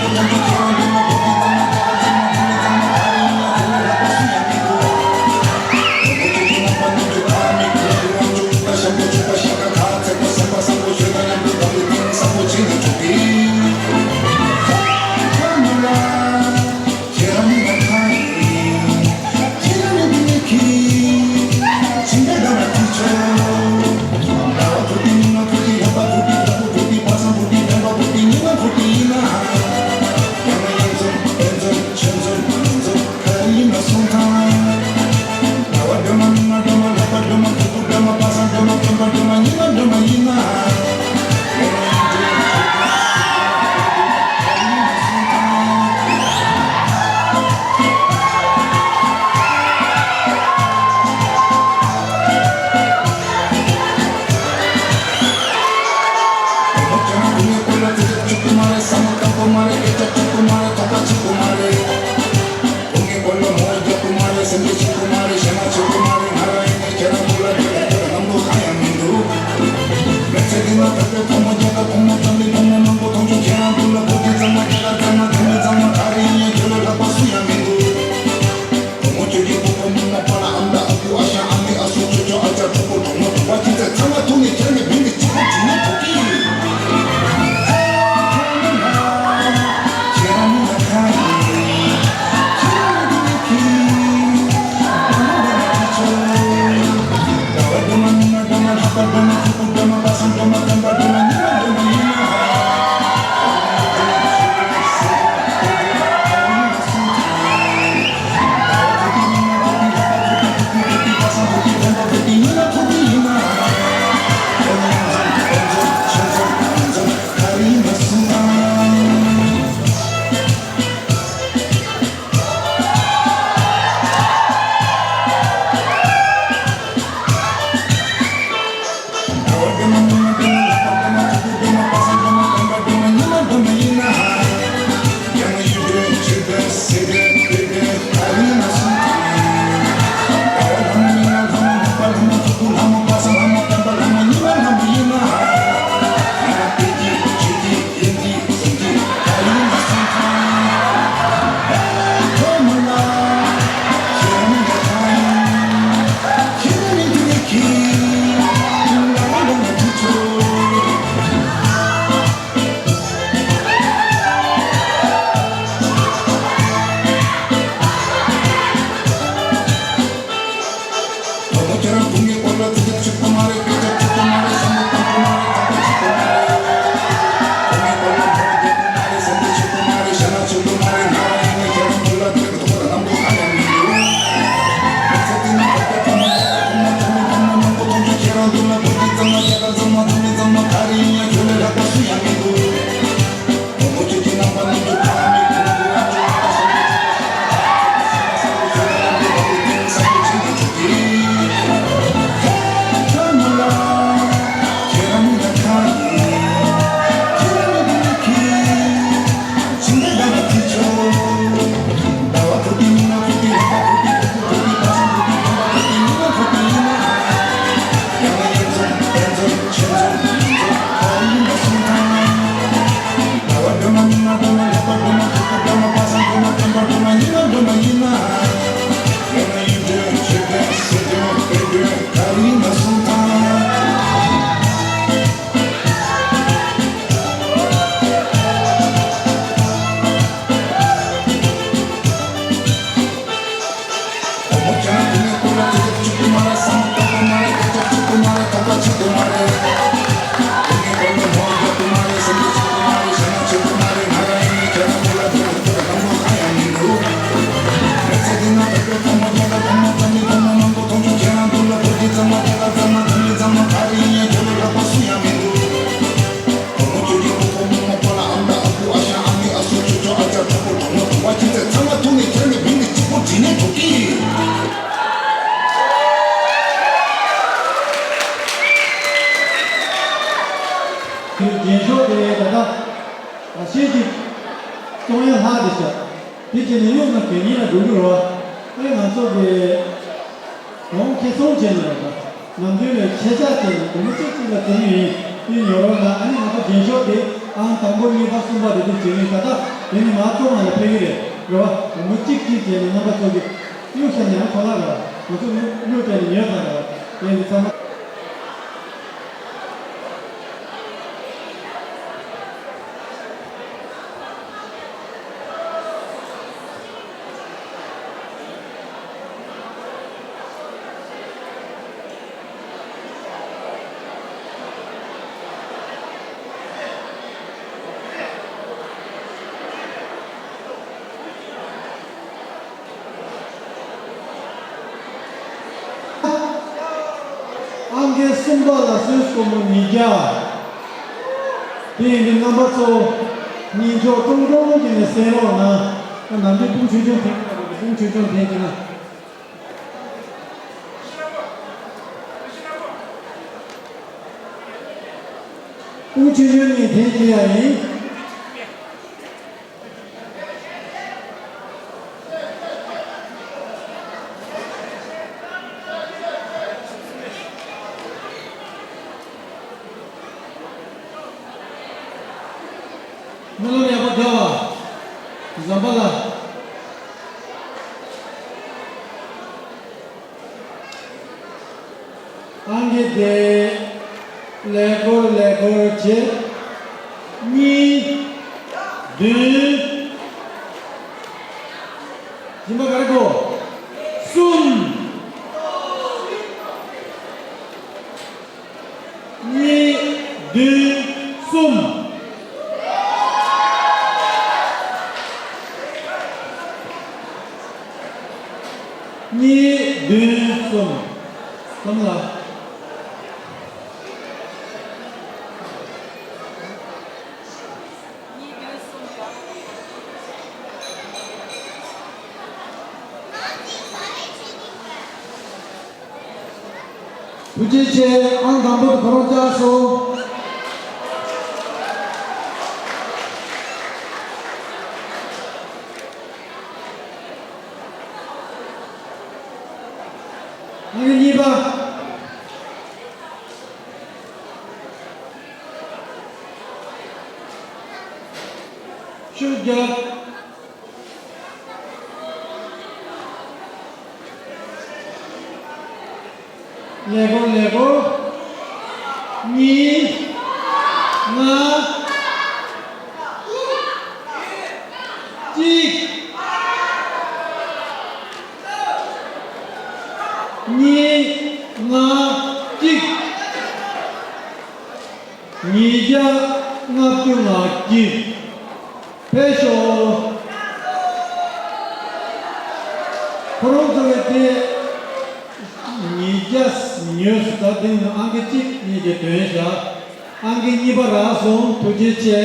པོ་ཐོན་ཐུབ། ཁྱེད་རང་འདི་ན་བོད་ཀྱི་ཚང་མ་རྒྱ་གར་ཚང་མ་བོད་མི་ཚང་མ་ག་རེ་ཡིན་ན་དེ་ལས་ལྷག་པ་སུ་ཡང་མི་འདུག། བོད་ཀྱི་ནང་པ་ནང་དུ་གང་མི་དགོས། དབང་ཕྱུག་ད་ཤམ་པོ་ཆུ་པ་ཤ་ཁ་ཁ་ཚེ་པོ་སེམས་པ་བཟང་པོ་ཞོལ་ད་མཉམ་དུ་བདག་ལས་ཐིང་བཟང་པོ་བྱེད་ནས་འགྲོ་གི། རྒྱན་ཤོག་དེ་ད་ལྟ་ཤེས་ཀྱི་གཏོང་ཡ་ལྷག་དེ་ཤག་དེ་བྱས་ནས་གཡུག་ན་གད་སྙིགས་ལ་འགྲོ་གི་རེད་བ། ཨེ་ང་ཚོ་གི་གོང་ཁེ་ཚོང་བྱས་ནས་རེད་བ། ནམ་རྒྱུན་ལས་ཆེ་ཆག་བྱས་ནས་སྒོར་མོ་གཅིག་གཅིག་ལ་བཙོང་གི་ཡིན། དེ་ཉོ་རོགས་གནང་། ཨ་ནི་ང་ཚོ་རྒྱན་ཤོག་དེ་ཨང་དང་པོ་གཉིས་པ་གསུམ་པ་དེ་དུས་བྱེད་ངེས་ད་ལྟ་དེ་ནི་མ་བཙོང་བ་ལ་ཕེབས་ཀྱི་རེད་རེད་བ། སྒོར་མོ་གཅིག་གཅིག་བྱས་ནས་རྣམ་པ་ཚོ་གི་གཡུག་བཞག་ན་ཡང་ཁོ་ལག་རེད་བ། ང་ཚོ་གླུ་གླུ་སྤྲད་ནས་ཉོས་ཚར་རེད་བ། དེ་ནི་ཚང་མ། ཨང་ཀི་གསུམ་པ་ལ་སོན་སྒོར་མོ་ཉིས་བརྒྱ། དེ་ཡིན་དུས་རྣམ་པ་ཚོ་གཉིས་འཇོག་ཀྲོང་ཀྲོང་གི་ནས་གསན་རོགས་གནང་། ཨ་ནམ་རྒྱུན་དཔུང་ཆུང་ཆུང་འཐེན་གྱི་རེད། དཔུང་ཆུང་ཆུང་འཐེན་གྱི་ན། དཔུང་ཆུང་ཆུང་གཉིས་འཐེན་གྱི་ཡ་ཡིན། སྨོན་ལམ་ཡག་པོ་བརྒྱབ་པ། ཟམ་པ་ལགས། ཨང་ཀི་དེ་ཀླད་ཀོར་ཀླད་ཀོར་བྱེད། གཉིས། བདུན། སྦྱིན་པ་ག་རེ་དགོས། གསུམ། གཉིས། བདུན། གསུམ། གཉིས། བདུན། གསུམ། གསུམ་ལ། ཐུགས་རྗེ་ཆེ། ཨང་དང་པོ་དེ་ཁོ་རང་བཅར་སོང་། ཨང་གཉིས་པ། ཤུགས་རྒྱབ། ཀླད་ཀོར་ཀླད་ཀོར། གཉིས། ལྔ། གཅིག་གཉིས། ལྔ། གཅིག་ཉིས་བརྒྱ་ལྔ་བཅུ་ང་གཅིག་ཕེབས་ཤོག་ཁོ་རང་ཚོ་གི་དེ་ཉིས་བརྒྱ། ཉོས་སུ་ད་དེ་ནི་ཨང་ཀི་གཅིག་གཉིས་ཀྱི་དོན་བཞག་ཨང་ཀི་གཉིས་པ་རག་སོང་། ཐུགས་རྗེ་ཆེ།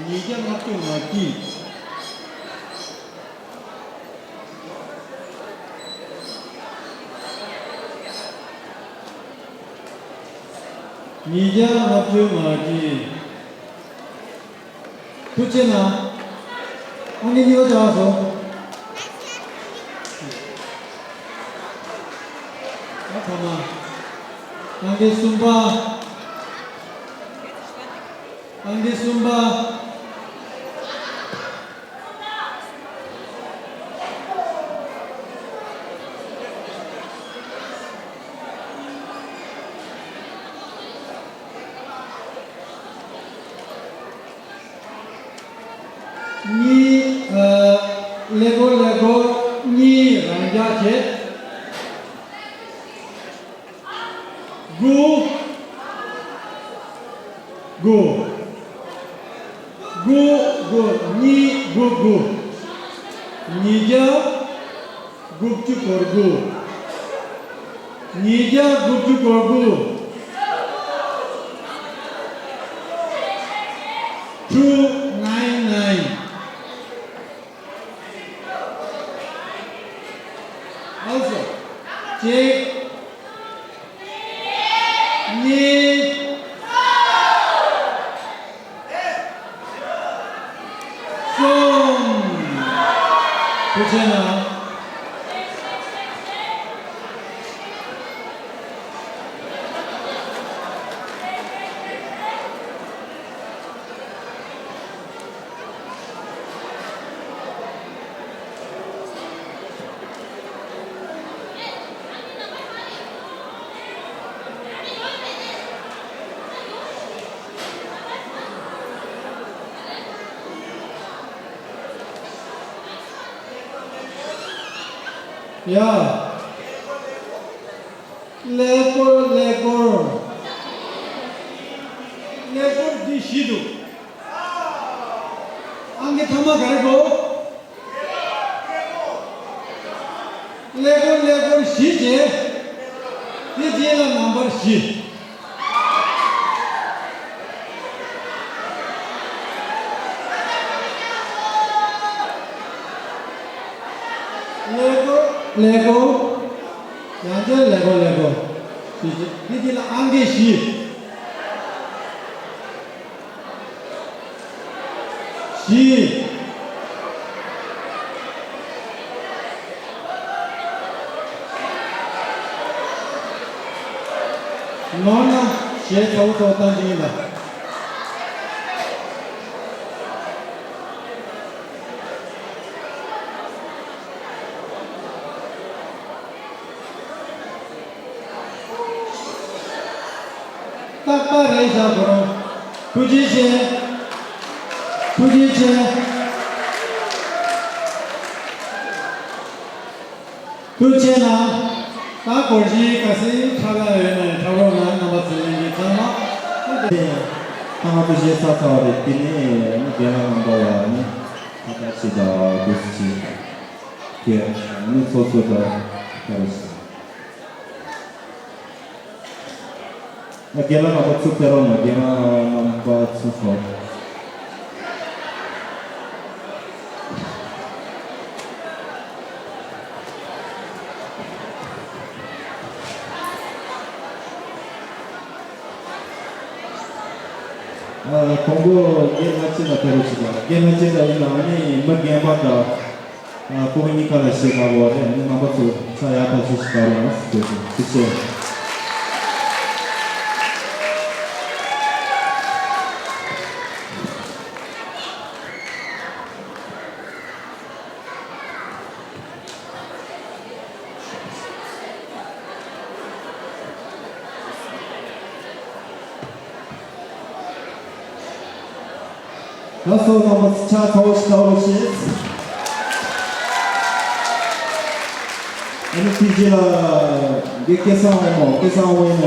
ཉིས་བརྒྱ་ལྔ་བཅུ་ང་གཅིག་ཉིས་བརྒྱ་ལྔ་བཅུ་ང་གཅིག་ཐུགས་རྗེ་གནང་། ཨ་ནི་གཉིས་པ་བྱ་སོང་། ཨ་ཁ་མ། ཨང་ཀི་གསུམ་པ། ཨང་ཀི་གསུམ་པ། གཉིས། ཨ། ཀླད་ཀོར་ཀླད་ཀོར་གཉིས་རང་འཇགས་བྱེད། དགུ། དགུ། དགུ། དགུ། གཉིས། དགུ། དགུ། ཉིས་བརྒྱ། དགུ་བཅུ་གོ་དགུ། ཉིས་བརྒྱ་དགུ་བཅུ་གོ་དགུ། Two nine nine། ཨ་སོ། གཅིག་གཉིས། གསུམ། ཐུགས་རྗེ་གནང་། ཡ། ཀླད་ཀོར་ཀླད་ཀོར། ཀླད་ཀོར་འདི་བཞི་འདུག་ཨང་ཀི་ཐ་མ་ག་རེ་དགོས། ཀླད་ཀོར་ཀླད་ཀོར་བཞི་བྱས། དེ་རྗེས་ལ་ནམ་བར་བཞི། ཀླད་ཀོར་ཀླད་ཀོར། ཡང་བསྐྱར་ཀླད་ཀོར་ཀླད་ཀོར། བཞི་བྱས། དེ་རྗེས་ལ་ཨང་ཀི་བཞི། བཞི། ནོར་ན་གཞས་ཚ་བོ་ཚ་བོ་བཏང་གི་ཡིན་ལ། རྟག་པར་རེད་བཞག་ཁོ་རང་། ཐུགས་རྗེ་ཆེ། ཐུགས་རྗེ་ཆེ། ཐུགས་རྗེ་གནང་། ད་སྒོར་གཞས་ག་ཚད་འཁྲབ་ཡག་ཡོད་ན་འཁྲབ་རོགས་གནང་། རྣམ་པ་ཚོ་ལྷན་རྒྱས་ཚང་མ། ད་ང་ཚོ་གཞས་ཚར་ཚར་བ་རེད། དེ་ནས་ནི་རྒན་ལགས་རྣམ་པ་ལ་ནི་ཁ་བརྡ་བྱེད་དང་དུས་ཚོད་བྱེད། དེ་ནི་ཚོགས་གཙོ་དང་ཁ་རུ་ཞིག་རྒན་ལགས་རྣམ་པ་ཚུར་ཕེབས་རོགས་གནང་། རྒན་ལགས་རྣམ་པ་ཚུར་ཤོག་ཨ། དང་པོ་རྒན་ལྷ་ཆེན་ལགས་ཕེབས་རོགས་ཞུ་དང་། རྒན་ལྷ་ཆེན་ལགས་ཡིན་ན་ཨ་ནི་མི་རྒན་པ་དང་། ཨ། སྤུ་གུ་གཉིས་ཀ་ལ་ཞེ་དྲག་པོ་རེད། ཨ་ནི་རྣམ་པ་ཚོ་ཕྱག་ཡག་ཐག་ཆོད་ཞིག་བཞག་རོགས་གནང་ཟེར་ཞུ། ཐུགས་རྗེ་ཆེ། ལགས་སོ། རྣམ་པ་ཕྱག་ཚ་བོ་ཞིག་བཏང་རོགས་ཞེས། དེ་རྗེས་ལ་འདི་སྐལ་བཟང་དབང་མོ། སྐལ་བཟང་དབང་མོ་ཡིན་ན་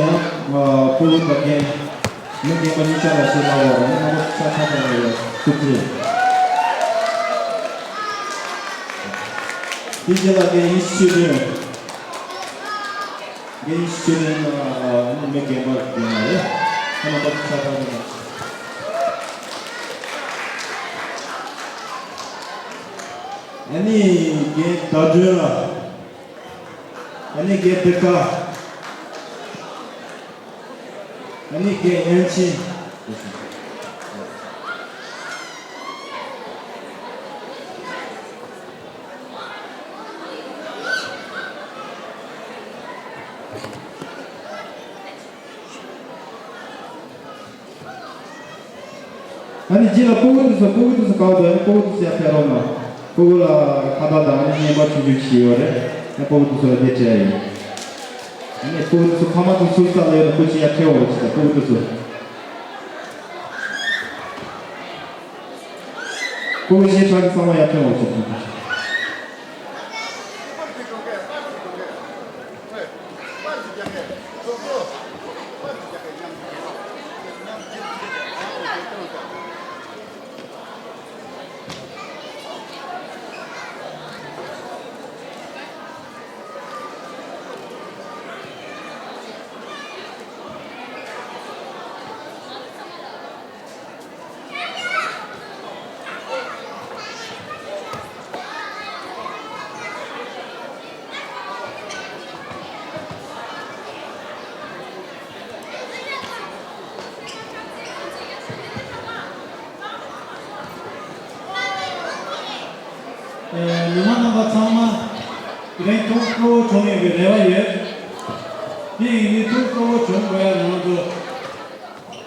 ཕྲུ་གུ་དང་རྒན་མི་རྒན་པ་གཉིས་ཆ་ལ་ཞེ་ལ་བ་རང་རྣམ་པ་ཆ་ཆ་ཆ་ལ་ཐུགས་རྗེ། དེ་རྗེས་ལ་རྒན་ཡེ་ཤེས་ཆོས་སྒྲོན། རྒན་ཡེ་ཤེས་ཆོས་སྒྲོན་ནི་མི་རྒན་པ་ཡིན་ན་རེད། ཁོ་རྣམ་པ་ཆ་ཆ་ཆ་ལ། ཨ་ནི་རྒན་ཟླ་སྒྲོན་ལགས། ཨ་ནི་རྒན་བདེ་དཀར། ཨ་ནི་རྒན་དབྱངས་ཅན། ཨ་ནི་རྗེས་ལ་ཕྲུ་གུ་དེ་ཚོ། ཕྲུ་གུ་དེ་ཚོ་ག་པར་འདུག་ཨ་ནི་ཕྲུ་གུ་དེ་ཚོ་ཡར་ཕེབས་རོགས་གནང་། ཕྲུ་གུ་ལ་ཁ་པར་དང་ཨ་ནི་བརྙན་པར་ཆུང་ཆུང་ཅིག་ཡོད་རེད། ཨ་ནི་ཕྲུ་གུ་དེ་ཚོ་ལ་དེ་སྤྲད་ཡོད། ཨ་ནི་ཕྲུ་གུ་དེ་ཚོ་ཕ་མ་དེ་ཚོ་ཚུར་ས་ལ་ཡོད་ན་ཁོ་ཅིག་ཡར་ཕེབས་འོང་ཅིག་ད་ཕྲུ་གུ་དེ་ཚོ། ཕྲུ་གུ་གཞན་གྲས་ཀྱི་ཚང་མ་ཡར་ཕེབས་འོང་ཅིག་ཨེ། མི་མང་རྣམ་པ་ཚང་མ་དེ་རིང་ཐུགས་སྤྲོ་བོ་བྱུང་ཡོད་པའི་རེ་བ་ཡོད། དེ་ཡིན་དུས་ཐུགས་སྤྲོ་བོ་བྱུང་དགོས་ཡ་ང་ཚོ་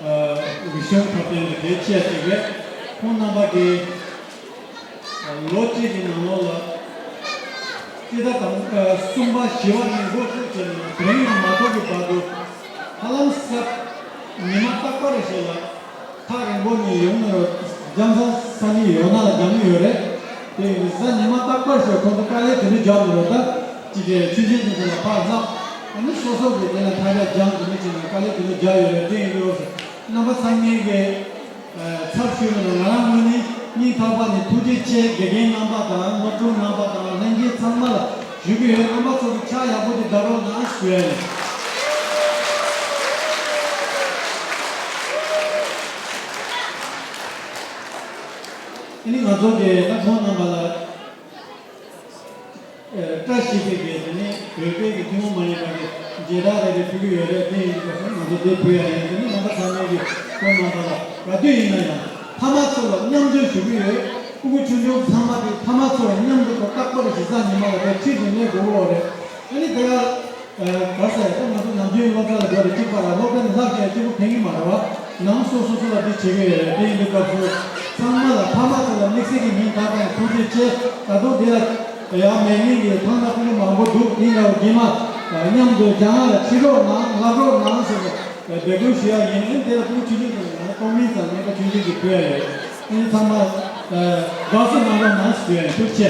ཨ་རིག་གཞུང་འཁྲབ་སྟོན་དེ་གལ་ཆེ་ཞིག་རེད། ཁོང་རྣམ་པ་གིས་ཨ་ལོ་གཅིག་གི་ནང་ལོགས་ལ་སྤྱི་ཟླ་དང་ཨ་གསུམ་པ་བཞི་པ་ནས་འགོ་བཙུགས་བྱས་ནས་དེ་རིང་ཡང་མ་ཐོག་གི་བར་དུ་ཧ་ལམ་ས་ཉི་མ་རྟག་པར་ཞིག་ལ། ཐག་རིང་པོ་ནས་ཡོང་ནི་རོ། རྒྱང་ས་ས་ནས་ཡོང་ན་ལ་རྒྱང་ནི་ཡོད་རེད། དེ་ཡིན་ས་ཉི་མ་རྟག་པར་ཞིག་ཁོང་ཚོ་དཀའ་ལས་དེ་འདྲ་རྒྱག་ནི་རོ། ད་ཅི་གའི་ཆུ་ཆེན་དེ་ཚོ་ལ་ཕར་ལྷག་ཨ་ནི་སོ་སོ་གི་དེ་ལ་ཐག་རྒྱག་རྒྱང་དེ་འདྲ་བྱས་ནས་དཀའ་ལས་དེ་འདྲ་རྒྱག་ཡོད་རེད། དེ་ཡིན་དུས་རྣམ་པ་ཚང་མས་གི་ཚབ་ཞུས་ན་ང་རང་ངོས་ནས་སྙིང་ཐག་པ་ནས་ཐུགས་རྗེ་ཆེ། དགེ་རྒན་རྣམ་པ་དང་སློབ་ཕྲུག་རྣམ་པ་དང་ལྷན་རྒྱས་ཚང་མ་ལ་ཞུ་གི་ཡོད། རྣམ་པ་ཚོ་གི་ཕྱག་ཡག་པོ་དེ་བརྡབ་རོགས་གནང་ཞུ་ཡ་ཡིན། ཨ་ནི་ང་ཚོ་གི་ད་ཁོང་རྣམ་པ་ལ་ཨ་བཀྲ་ཤིས་པའི་གི་དེ་ནི་བོད་པའི་གི་ཐུན་མོང་མ་ཡིན་པ་གི་མཇལ་དར་རེ་རེ་ཕུལ་གི་ཡོད་རེད། དེ་ཡིན་དུས་ང་ཚོ་དེ་ཕུལ་ཡ་ཡིན། དེ་ནི་རྣམ་པ་ཚང་མས་གི་ཁོང་རྣམ་པ་ལ་ག་དུས་ཡིན་ན་ཡང་ཕ་མ་ཚོ་ལ་མཉམ་སྤྱོད་ཞུ་གི་ཡོད། ཕྲུ་གུ་ཆུང་ཆུང་ཚང་མ་གི་ཕ་མ་ཚོ་ལ་མཉམ་དུ་ཁོ་རྟག་པར་གཞི་རྩ་ཉི་མ་ལ་དེ་ཁྲིད་ཅིང་གནས་དགོས་ཀྱི་ཡོད་རེད། ཨ་ནི་དེ་ག་ག་ཟེར་ད་ང་ཚོ་ནམ་རྒྱུན་སློབ་གྲྭ་ལ་འགྲོ་རེད། གཅིག་པ་ལ་སློབ་གྲྭ་ནས་ལྷག་བྱས་གཅིག་པུ་ཕན་གྱི་མ་རེད་བ། ནང་སོ་སོ་སོ་ལ་འདི་བྱེད་ཀྱི་ཡོད་རེད། དེ་ཡིན་དུས་སྐབས་སུ་ཚང་མ་ལ་ཕ་མ་ཚོ་ལ་དམིགས་བསལ་གྱི་སྙིང་ཐག་པ་ནས་ཐུགས་རྗེ་ཆེ། ད་དུང་འདི་ལ་ཡང་མེད་མིན་གྱི་ཐང་ན་ཕྲུ་གུ་མང་པོ་འདུག་དེ་འདྲ་བོ་རྗེས་མ་མཉམ་དུ་རྒྱ་ནག་ལ་ཁྲིད་རོགས་གནང་། ལྷག་རོགས་གནང་ཟེར་ནས་འབོད་སྐུལ་ཞུ་ཡ་ཡིན། ཨ་ནི་དེ་ལ་ཕྲུ་གུ་ཆུང་ཆུང་ཚོ་ལ་ཡང་ན་ཀོ་མེན་ཙམ་ངས་ད་ཆུང་ཆུང་ཅིག་ཕུལ་ཡ་ཡོད། ཨ་ནི་ཚང་མ་དགའ་བསུ་གནང་རོགས་གནང་ཞུ་ཡ་ཡིན། ཐུགས་རྗེ་ཆེ།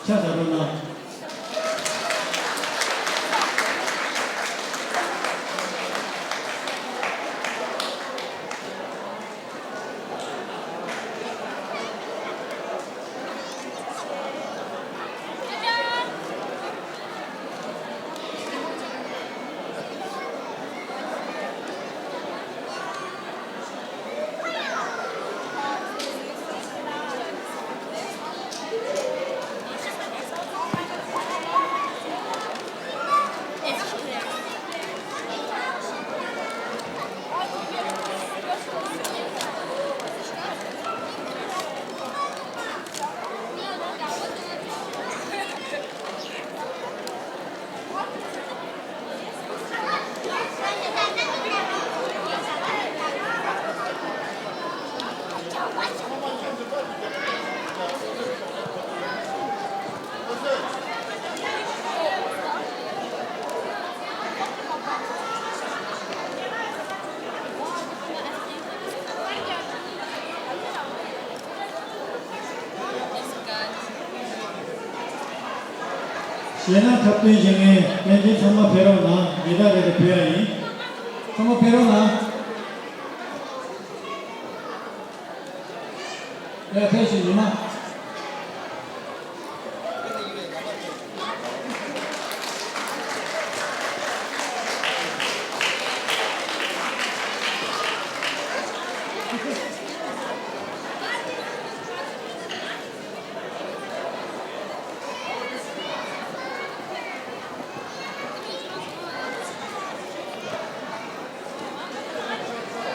ཆ་ཚང་རོགས་གནང་། རྒྱལ་ནང་འཁྲབ་སྟོན་བྱེད་མཁན་ལྷན་རྒྱས་ཚང་མ་ཕེབས་རོགས་གནང་། ཉེ་དག་རེ་རེ་ཕེབས་ཡ་ཡིན། ཚང་མ་ཕེབས་རོགས་གནང་། ཡ་ཕེབས་ཤིག་ཉི་མ།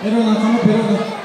ཕེབས་རོགས་གནང་། ཚང་མ་ཕེབས་རོགས་གནང་།